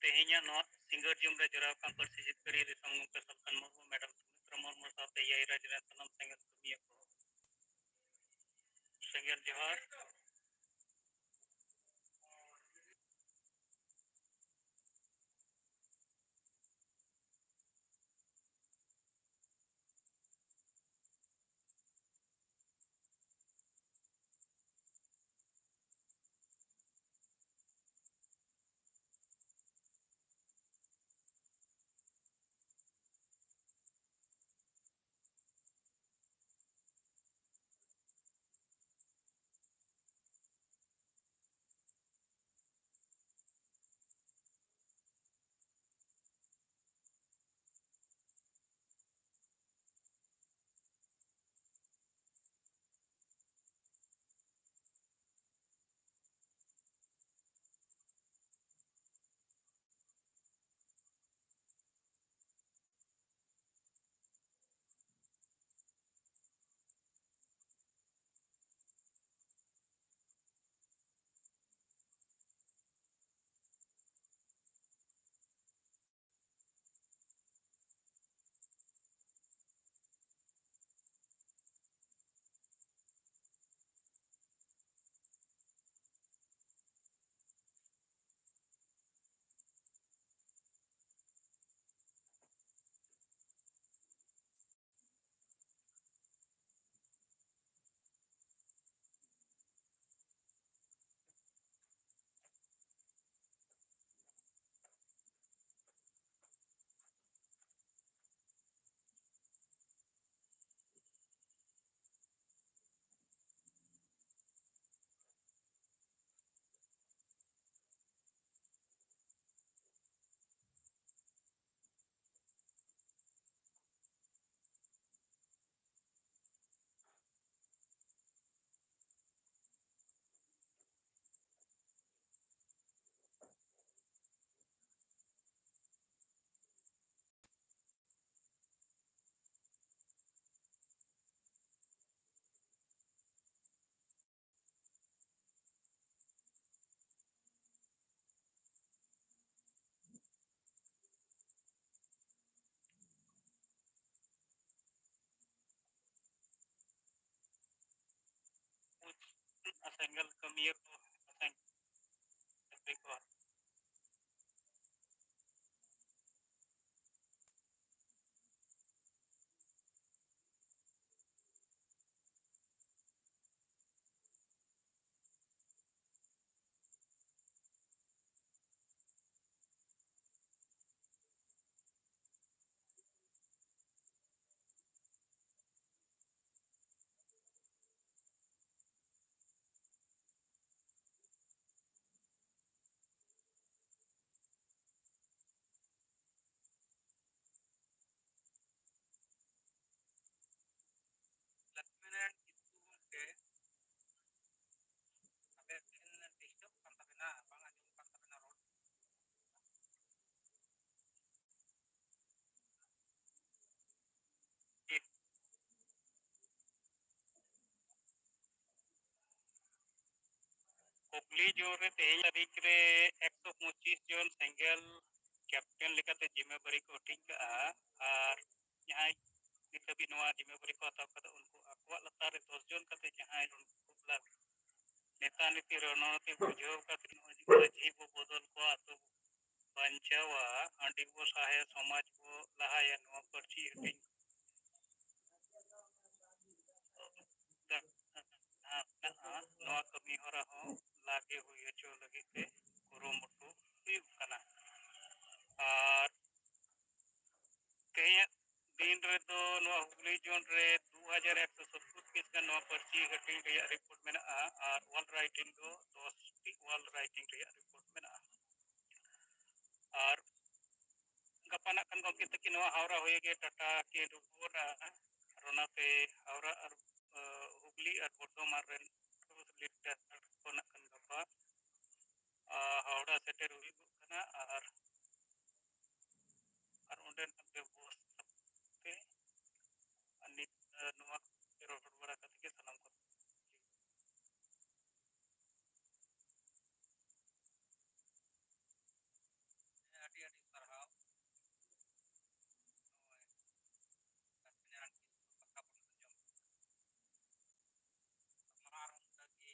ᱛᱮᱦᱮᱧᱟᱜ ᱱᱚᱣᱟ ᱥᱤᱸᱜᱟᱹᱲ ᱡᱚᱢ ᱨᱮ ᱡᱚᱲᱟᱣ ᱟᱠᱟᱱ ᱯᱟᱹᱨᱥᱤ ᱡᱤᱛᱠᱟᱹᱨᱤᱭᱟᱹ ᱫᱤᱥᱚᱢ ᱜᱚᱢᱠᱮ ᱥᱟᱞᱠᱷᱟᱱ ᱢᱩᱨᱢᱩ, ᱢᱮᱰᱟᱢ ᱥᱩᱢᱤᱛᱨᱟ ᱢᱩᱨᱢᱩ ᱥᱟᱶᱛᱮ ᱮᱭᱟᱭ ᱨᱟᱡᱽ ᱨᱮᱱ ᱥᱟᱱᱟᱢ ᱥᱮᱸᱜᱮᱞ ᱠᱟᱹᱢᱤᱭᱟᱹ ᱠᱚ ᱥᱮᱸᱜᱮᱞ ᱡᱚᱦᱟᱨ᱾ ᱥᱮᱸᱜᱮᱞ ᱠᱟᱹᱢᱤᱭᱟᱹ ᱠᱚ, ᱥᱮᱸᱜᱮᱞ ᱠᱚ᱾ ᱞᱮᱯᱷᱴᱮᱱᱮᱱᱴ ᱠᱤᱥᱠᱩ ᱜᱚᱢᱠᱮ, ᱟᱵᱮᱱ ᱴᱷᱮᱱ ᱰᱤᱥᱴᱟᱵ ᱠᱟᱱ ᱛᱟᱵᱮᱱᱟ, ᱵᱟᱝ ᱟᱸᱡᱚᱢᱚᱜ ᱠᱟᱱ ᱛᱟᱵᱮᱱᱟ ᱨᱚᱲ᱾ ᱦᱩᱜᱽᱞᱤ ᱡᱳᱱ ᱨᱮ ᱛᱮᱦᱮᱧ ᱛᱟᱹᱨᱤᱠᱷ ᱨᱮ ᱮᱠᱥᱚ ᱯᱚᱸᱪᱤᱥ ᱡᱚᱱ ᱥᱮᱸᱜᱮᱞ ᱠᱮᱯᱴᱮᱱ ᱞᱮᱠᱟᱛᱮ ᱡᱤᱢᱟᱹᱵᱟᱨᱤ ᱠᱚ ᱦᱟᱹᱴᱤᱧ ᱠᱟᱜᱼᱟ᱾ ᱟᱨ ᱡᱟᱦᱟᱸᱭ ᱱᱤᱛ ᱦᱟᱹᱵᱤᱡ ᱱᱚᱣᱟ ᱡᱤᱢᱟᱹᱵᱟᱨᱤ ᱠᱚ ᱦᱟᱛᱟᱣ ᱠᱟᱫᱟ, ᱩᱱᱠᱩ ᱟᱠᱚᱣᱟᱜ ᱞᱟᱛᱟᱨ ᱨᱮ ᱫᱚᱥ ᱡᱚᱱ ᱠᱟᱛᱮ ᱡᱟᱦᱟᱸᱭ ᱩᱱᱠᱩ ᱱᱮᱛᱟ ᱱᱤᱛᱤ ᱨᱚᱱᱚᱱᱤᱛᱤ ᱵᱩᱡᱷᱟᱹᱣ ᱠᱟᱛᱮ ᱱᱚᱜᱼᱚᱭ ᱡᱮ ᱢᱟᱹᱡᱷᱤ ᱵᱚ ᱵᱚᱫᱚᱞ ᱠᱚᱣᱟ, ᱟᱛᱳ ᱵᱟᱧᱪᱟᱣᱟ, ᱦᱟᱺᱰᱤ ᱵᱚ ᱥᱟᱦᱟᱭᱟ, ᱥᱚᱢᱟᱡᱽ ᱵᱚ ᱞᱟᱦᱟᱭᱟ, ᱱᱚᱣᱟ ᱯᱟᱹᱨᱥᱤ ᱦᱟᱹᱴᱤᱧ ᱢᱮᱱᱟᱜᱼᱟ᱾ ᱱᱚᱣᱟ ᱠᱟᱹᱢᱤ ᱦᱚᱨᱟ ᱦᱚᱸ ᱞᱟᱜᱮ ᱦᱩᱭ ᱦᱚᱪᱚ ᱞᱟᱹᱜᱤᱫ ᱛᱮ ᱠᱩᱨᱩᱢᱩᱴᱩ ᱦᱩᱭᱩᱜ ᱠᱟᱱᱟ᱾ ᱟᱨ ᱛᱮᱦᱮᱧᱟᱜ ᱫᱤᱱ ᱨᱮᱫᱚ ᱱᱚᱣᱟ ᱦᱩᱜᱽᱞᱤ ᱡᱳᱱ ᱨᱮ ᱫᱩ ᱦᱟᱡᱟᱨ ᱮᱠᱥᱚ ᱥᱚᱛᱛᱚᱨ ᱯᱤᱥ ᱜᱟᱱ ᱱᱚᱣᱟ ᱯᱟᱹᱨᱥᱤ ᱦᱟᱹᱴᱤᱧ ᱨᱮᱭᱟᱜ ᱨᱤᱯᱳᱨᱴ ᱢᱮᱱᱟᱜᱼᱟ ᱟᱨ ᱚᱞ ᱨᱟᱭᱴᱤᱝ ᱫᱚ ᱫᱚᱥ ᱴᱤ ᱚᱞ ᱨᱟᱭᱴᱤᱝ ᱨᱮᱭᱟᱜ ᱨᱤᱯᱳᱨᱴ ᱢᱮᱱᱟᱜᱼᱟ᱾ ᱟᱨ ᱜᱟᱯᱟ ᱱᱟᱜ ᱠᱷᱟᱱ ᱜᱚᱢᱠᱮ ᱛᱟᱹᱠᱤᱱ ᱱᱚᱣᱟ ᱦᱟᱣᱲᱟ ᱦᱚᱭᱮ ᱜᱮ ᱴᱟᱴᱟ ᱠᱤᱱ ᱨᱩᱣᱟᱹᱲᱟ᱾ ᱟᱨ ᱚᱱᱟᱛᱮ ᱦᱟᱣᱲᱟ ᱟᱨ, ᱟᱹ, ᱦᱩᱜᱽᱞᱤ ᱟᱨ ᱵᱚᱨᱫᱷᱚᱢᱟᱱ ᱨᱮᱱ ᱴᱩᱨᱤᱥᱴ ᱞᱤᱰᱟᱨ ᱠᱚ ᱱᱟᱜ ᱠᱷᱟᱱ ᱜᱟᱯᱟ, ᱟ, ᱦᱟᱣᱲᱟ ᱥᱮᱴᱮᱨ ᱦᱩᱭᱩᱜᱚᱜ ᱠᱟᱱᱟ᱾ ᱟᱨ, ᱟᱨ ᱚᱸᱰᱮ ᱱᱟᱜ ᱵᱮᱵᱚᱥᱛᱷᱟ ᱛᱮ ᱟᱨ ᱱᱤᱛ, ᱟ, ᱱᱚᱣᱟ ᱨᱚᱲ ᱵᱟᱲᱟ ᱠᱟᱛᱮ ᱜᱮ ᱥᱟᱱᱟᱢ ᱠᱚ ᱟᱹᱰᱤ ᱟᱹᱰᱤ ᱥᱟᱨᱦᱟᱣ᱾ ᱱᱚᱜᱼᱚᱭ ᱠᱟᱹᱢᱤ ᱱᱟᱨᱟᱭᱚᱱ ᱠᱤᱥᱠᱩ ᱯᱟᱛᱟ ᱵᱚᱱ ᱟᱸᱡᱚᱢ ᱠᱮᱫᱟ᱾ ᱟᱨ ᱚᱱᱠᱟᱜᱮ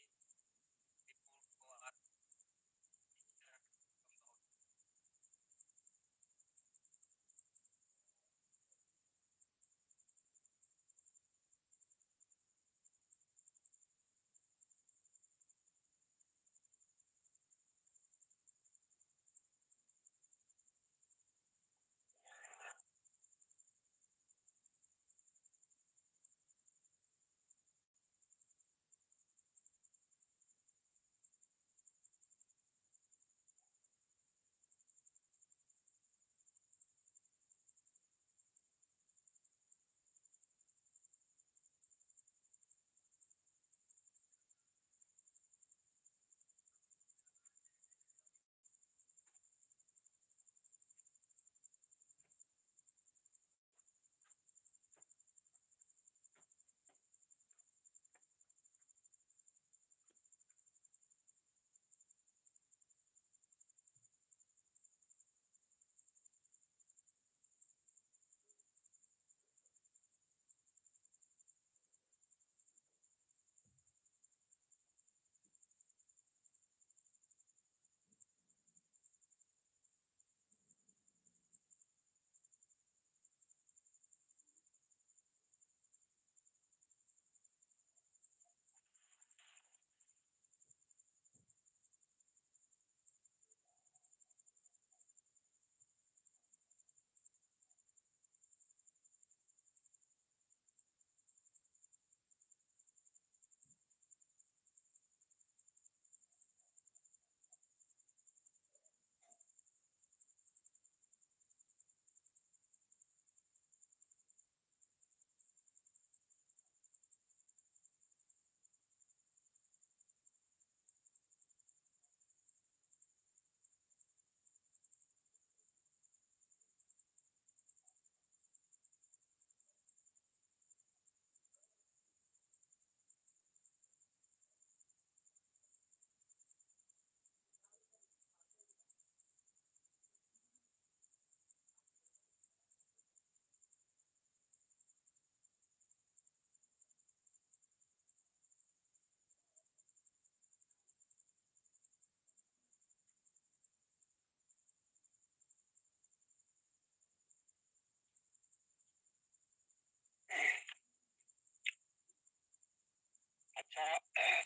ᱟᱪᱪᱷᱟ,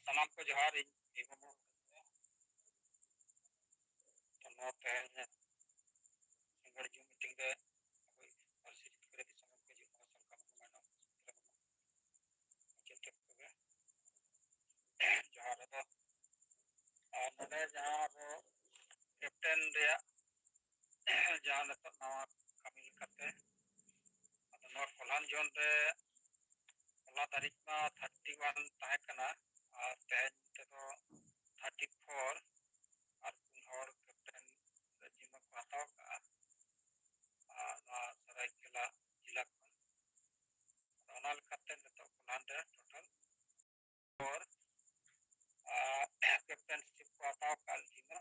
ᱥᱟᱱᱟᱢ ᱠᱚ ᱡᱚᱦᱟᱨ᱾ ᱤᱧ ᱵᱤᱵᱷᱩ ᱢᱩᱨᱢᱩ᱾ ᱛᱚ, ᱱᱚᱣᱟ ᱛᱮᱦᱮᱧ ᱥᱤᱸᱜᱟᱹᱲ ᱡᱩᱢ meeting ᱨᱮ ᱟᱵᱚᱭᱤᱡ ᱯᱟᱹᱨᱥᱤ ᱡᱤᱛᱠᱟᱹᱨᱤ ᱫᱤᱥᱚᱢ ᱜᱚᱢᱠᱮ ᱡᱤᱵᱚᱱ ᱥᱟᱞᱠᱷᱟ ᱢᱩᱨᱢᱩ ᱢᱮᱱᱟᱜ ᱡᱚᱛᱚ ᱠᱚᱜᱮ ᱡᱚᱦᱟᱨ᱾ ᱟᱫᱚ ᱟᱨ ᱱᱚᱰᱮ ᱡᱟᱦᱟᱸ ᱟᱵᱚ captain ᱨᱮᱭᱟᱜ ᱡᱟᱦᱟᱸ ᱱᱤᱛᱚᱜ ᱱᱟᱣᱟ ᱠᱟᱹᱢᱤ ᱞᱮᱠᱟᱛᱮ, ᱟᱫᱚ ᱱᱚᱣᱟ ᱠᱚᱞᱦᱟᱱ zone ᱨᱮ ᱦᱚᱞᱟ ᱫᱷᱟᱹᱨᱤᱡ ᱢᱟ thirty one ᱛᱟᱦᱮᱸ ᱠᱟᱱᱟ, ᱟᱨ ᱛᱮᱦᱮᱧ ᱛᱮᱫᱚ thirty four, ᱟᱨ ᱯᱩᱱ ᱦᱚᱲ captain ᱨᱮ ᱡᱤᱢᱢᱟ ᱠᱚ ᱦᱟᱛᱟᱣ ᱠᱟᱜᱼᱟ, ᱟᱨ ᱱᱚᱣᱟ ᱥᱟᱹᱨᱟᱹᱭᱠᱮᱞᱟ ᱡᱮᱞᱟ ᱠᱷᱚᱱ᱾ ᱟᱫᱚ ᱚᱱᱟ ᱞᱮᱠᱟᱛᱮ ᱱᱤᱛᱚᱜ ᱠᱚᱞᱦᱟᱱ ᱨᱮ total ᱯᱚᱨ, ᱟᱨ captainship ᱠᱚ ᱦᱟᱛᱟᱣ ᱠᱟᱜ ᱞᱤᱧᱟ᱾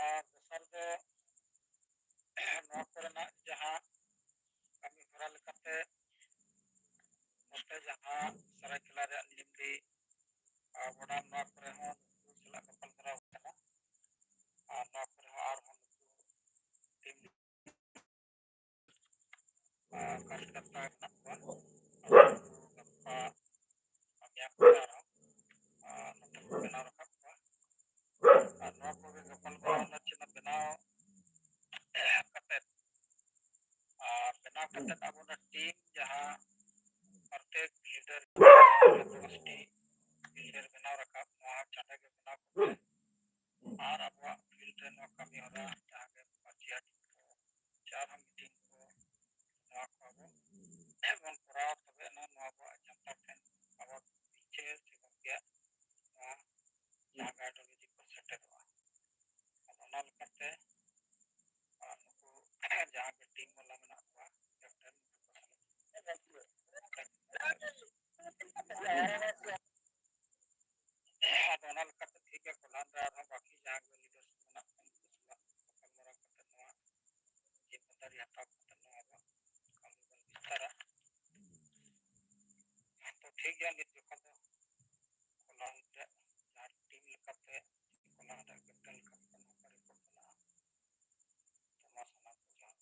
ᱟᱨ ᱫᱚᱥᱟᱨ ᱫᱚ ᱱᱚᱣᱟ ᱠᱚᱨᱮᱱᱟᱜ ᱡᱟᱦᱟᱸ ᱠᱟᱹᱢᱤ ᱦᱚᱨᱟ ᱞᱮᱠᱟᱛᱮ ᱱᱚᱛᱮ ᱡᱟᱦᱟᱸ ᱥᱟᱹᱨᱟᱹᱭᱠᱮᱞᱟ ᱨᱮᱭᱟᱜ ᱱᱤᱢᱰᱤ, ᱟᱨ ᱵᱚᱰᱟᱢ, ᱱᱚᱣᱟ ᱠᱚᱨᱮ ᱦᱚᱸ ᱱᱩᱠᱩ ᱥᱟᱞᱟᱜ ᱜᱟᱯᱟᱞᱢᱟᱨᱟᱣ ᱦᱩᱭ ᱠᱟᱱᱟ᱾ ᱟᱨ ᱱᱚᱣᱟ ᱠᱚᱨᱮ ᱦᱚᱸ ᱟᱨᱦᱚᱸ ᱱᱩᱠᱩ team ᱟᱨ ᱠᱟᱨᱡᱚᱠᱚᱨᱛᱟ ᱢᱮᱱᱟᱜ ᱠᱚᱣᱟ᱾ ᱟᱫᱚ ᱜᱟᱯᱟ ᱢᱮᱭᱟᱝ ᱠᱚᱛᱮ ᱟᱨᱦᱚᱸ, ᱟᱨ, ᱱᱚᱛᱮ ᱠᱚ ᱵᱮᱱᱟᱣ ᱨᱟᱠᱟᱵ ᱠᱚᱣᱟ᱾ ᱟᱨ ᱱᱚᱣᱟ ᱠᱚᱜᱮ ᱜᱟᱯᱟᱞᱢᱟᱨᱟᱣ ᱨᱮᱱᱟᱜ ᱪᱤᱱᱦᱟᱹ ᱵᱮᱱᱟᱣ ᱠᱟᱛᱮᱫ, ᱟᱨ ᱵᱮᱱᱟᱣ ᱠᱟᱛᱮᱫ ᱟᱵᱚ ᱚᱱᱟ team ᱡᱟᱦᱟᱸ ᱯᱨᱚᱛᱮᱠ leader ᱜᱳᱥᱴᱤ leader ᱵᱮᱱᱟᱣ ᱨᱟᱠᱟᱵ, ᱱᱚᱣᱟ ᱪᱟᱸᱫᱟ ᱜᱮ ᱵᱮᱱᱟᱣ ᱠᱟᱛᱮᱫ ᱟᱨ ᱟᱵᱚᱣᱟᱜ field ᱨᱮ ᱱᱚᱣᱟ ᱠᱟᱹᱢᱤ ᱦᱚᱨᱟ ᱡᱟᱦᱟᱸ ᱜᱮ ᱯᱟᱹᱪᱤ ᱦᱟᱹᱴᱤᱧ ᱠᱚ ᱥᱮ ᱟᱨᱦᱚᱸ meeting ᱠᱚ, ᱱᱚᱣᱟ ᱠᱚ ᱟᱵᱚ ᱵᱚᱱ ᱠᱚᱨᱟᱣᱟ, ᱛᱚᱵᱮ ᱟᱱᱟᱜ ᱱᱚᱣᱟ ᱟᱵᱚᱣᱟᱜ ᱡᱟᱱᱛᱷᱟᱲ ᱴᱷᱮᱱ ᱟᱵᱚ ᱵᱤᱪᱟᱹᱨ ᱥᱮ ᱜᱚᱢᱠᱮᱭᱟᱜ ᱱᱚᱣᱟ ᱡᱟᱦᱟᱸ ideology ᱠᱚ ᱥᱮᱴᱮᱨᱚᱜᱼᱟ᱾ ᱟᱫᱚ ᱚᱱᱟ ᱞᱮᱠᱟᱛᱮ, ᱟᱨ ᱱᱩᱠᱩ ᱡᱟᱦᱟᱸ ᱜᱮ team ᱵᱟᱞᱟ ᱢᱮᱱᱟᱜ ᱠᱚᱣᱟ, captain, ᱟᱫᱚ ᱚᱱᱟ ᱞᱮᱠᱟᱛᱮ ᱴᱷᱤᱠ ᱜᱮᱭᱟ, ᱠᱚᱞᱦᱟᱱ ᱨᱮ ᱟᱨᱦᱚᱸ ᱵᱟᱹᱠᱤ ᱡᱟᱦᱟᱸ ᱜᱮ leaders ᱢᱮᱱᱟᱜ ᱠᱚᱣᱟ, ᱩᱱᱠᱩ ᱥᱟᱞᱟᱜ ᱜᱟᱯᱟᱞᱢᱟᱨᱟᱣ ᱠᱟᱛᱮ ᱱᱚᱣᱟ ᱡᱤᱢᱢᱮᱫᱟᱨᱤ ᱦᱟᱛᱟᱣ ᱠᱟᱛᱮ ᱱᱚᱣᱟ ᱫᱚ ᱠᱟᱹᱢᱤ ᱵᱚᱱ ᱵᱤᱥᱛᱟᱨᱟ᱾ ᱛᱚ ᱴᱷᱤᱠ ᱜᱮᱭᱟ, ᱱᱤᱛ ᱡᱚᱠᱷᱚᱱ ᱫᱚ ᱠᱚᱞᱦᱟᱱ ᱨᱮ ᱡᱟᱦᱟᱸ team ᱞᱮᱠᱟᱛᱮ ᱠᱚᱞᱦᱟᱱ ᱨᱮ captain ᱞᱮᱠᱟᱛᱮ ᱱᱚᱝᱠᱟ report ᱢᱮᱱᱟᱜᱼᱟ᱾ ᱛᱚ ᱢᱟ ᱥᱟᱱᱟᱢ ᱠᱚ ᱡᱚᱦᱟᱨ᱾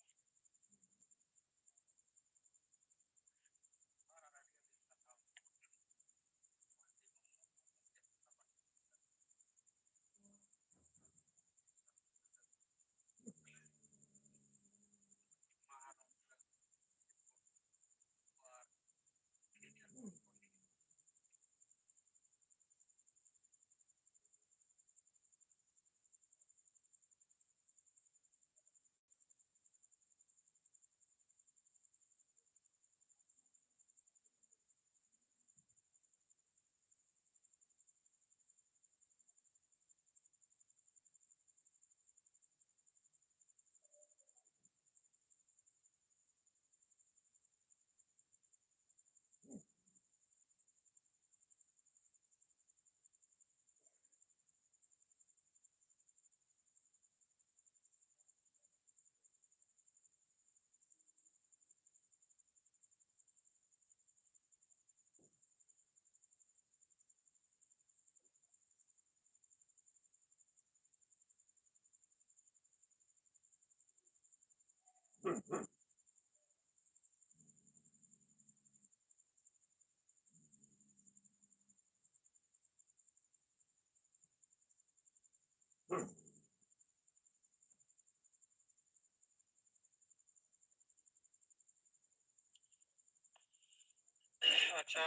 ᱟᱪᱪᱷᱟ,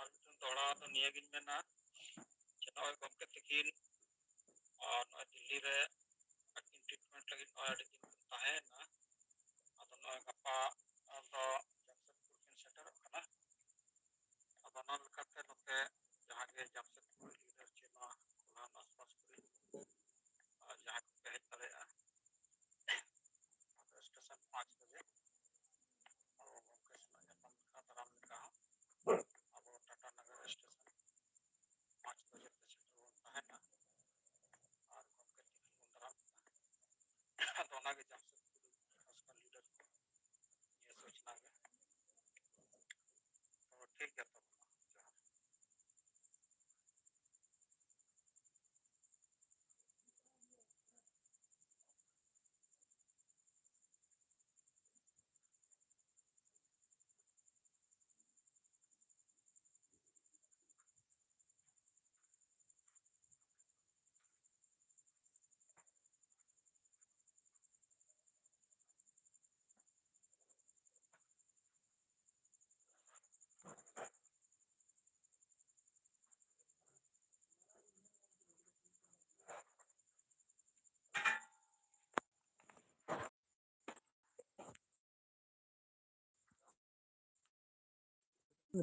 ᱟᱨ ᱢᱤᱫᱴᱮᱱ ᱫᱚᱦᱲᱟ ᱫᱚ ᱱᱤᱭᱟᱹᱜᱤᱧ ᱢᱮᱱᱟ ᱡᱮ ᱱᱚᱜᱼᱚᱭ ᱜᱚᱢᱠᱮ ᱛᱤᱠᱤᱱ, ᱟᱨ ᱱᱚᱜᱼᱚᱭ ᱫᱤᱞᱞᱤ ᱨᱮ ᱟᱹᱠᱤᱱ treatment ᱞᱟᱹᱜᱤᱫ ᱱᱚᱜᱼᱚᱭ ᱟᱹᱰᱤ ᱫᱤᱱ ᱠᱤᱱ ᱛᱟᱦᱮᱸᱭᱮᱱᱟ᱾ ᱟᱫᱚ ᱱᱚᱜᱼᱚᱭ ᱜᱟᱯᱟ ᱫᱚ ᱡᱟᱢᱥᱮᱫᱽᱯᱩᱨ ᱠᱤᱱ ᱥᱮᱴᱮᱨᱚᱜ ᱠᱟᱱᱟ᱾ ᱟᱫᱚ ᱚᱱᱟ ᱞᱮᱠᱟᱛᱮ ᱱᱚᱛᱮ ᱡᱟᱦᱟᱸ ᱜᱮ ᱡᱟᱢᱥᱮᱫᱽᱯᱩᱨ leader ᱪᱮ ᱱᱚᱣᱟ ᱠᱚᱞᱦᱟᱱ ᱟᱥᱯᱟᱥ ᱠᱚᱨᱮ, ᱟᱨ ᱡᱟᱦᱟᱸᱭ ᱠᱚᱯᱮ ᱦᱮᱡ ᱫᱟᱲᱮᱭᱟᱜᱼᱟ, ᱟᱫᱚ station ᱯᱟᱸᱪ ᱵᱟᱡᱮ ᱟᱵᱚ ᱜᱚᱢᱠᱮ ᱥᱟᱞᱟᱜ ᱧᱟᱯᱟᱢ ᱞᱮᱠᱟ, ᱫᱟᱨᱟᱢ ᱞᱮᱠᱟ ᱦᱚᱸ ᱟᱵᱚ ᱴᱟᱴᱟ ᱱᱟᱜᱟᱨ station ᱯᱟᱸᱪ ᱵᱟᱡᱮ ᱛᱮ ᱥᱮᱴᱮᱨ ᱵᱚᱱ ᱛᱟᱦᱮᱱᱟ᱾ ᱟᱨ ᱜᱚᱢᱠᱮ ᱛᱤᱠᱤᱱ ᱵᱚᱱ ᱫᱟᱨᱟᱢ ᱠᱤᱱᱟ᱾ ᱟᱫᱚ ᱚᱱᱟᱜᱮ ᱡᱟᱢᱥᱮᱫᱽᱯᱩᱨ ᱠᱷᱟᱥ ᱠᱟᱨ leader ᱠᱚ ᱱᱤᱭᱟᱹ ᱥᱩᱪᱱᱟ ᱜᱮ᱾ ᱛᱚ ᱴᱷᱤᱠ ᱜᱮᱭᱟ, ᱛᱚᱵᱮ ᱢᱟ ᱡᱚᱦᱟᱨ᱾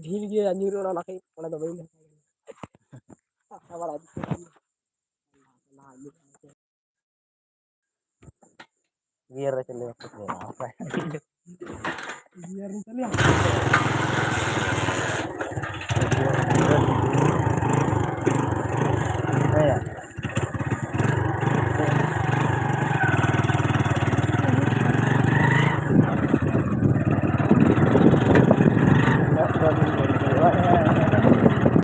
ᱰᱷᱮᱨ ᱜᱮ ᱧᱩᱨᱩᱜᱼᱟ, ᱚᱱᱟ ᱠᱷᱟᱹᱛᱤᱨ ᱚᱸᱰᱮ ᱫᱚ ᱵᱟᱹᱧ ᱫᱚᱦᱚ ᱠᱟᱫᱟ᱾ ᱜᱤᱭᱟᱨ ᱨᱮ ᱪᱟᱹᱞᱩᱭᱟ᱾ ᱜᱤᱭᱟᱨ ᱨᱮ ᱪᱟᱹᱞᱩᱭᱟ᱾ ᱦᱮᱸ᱾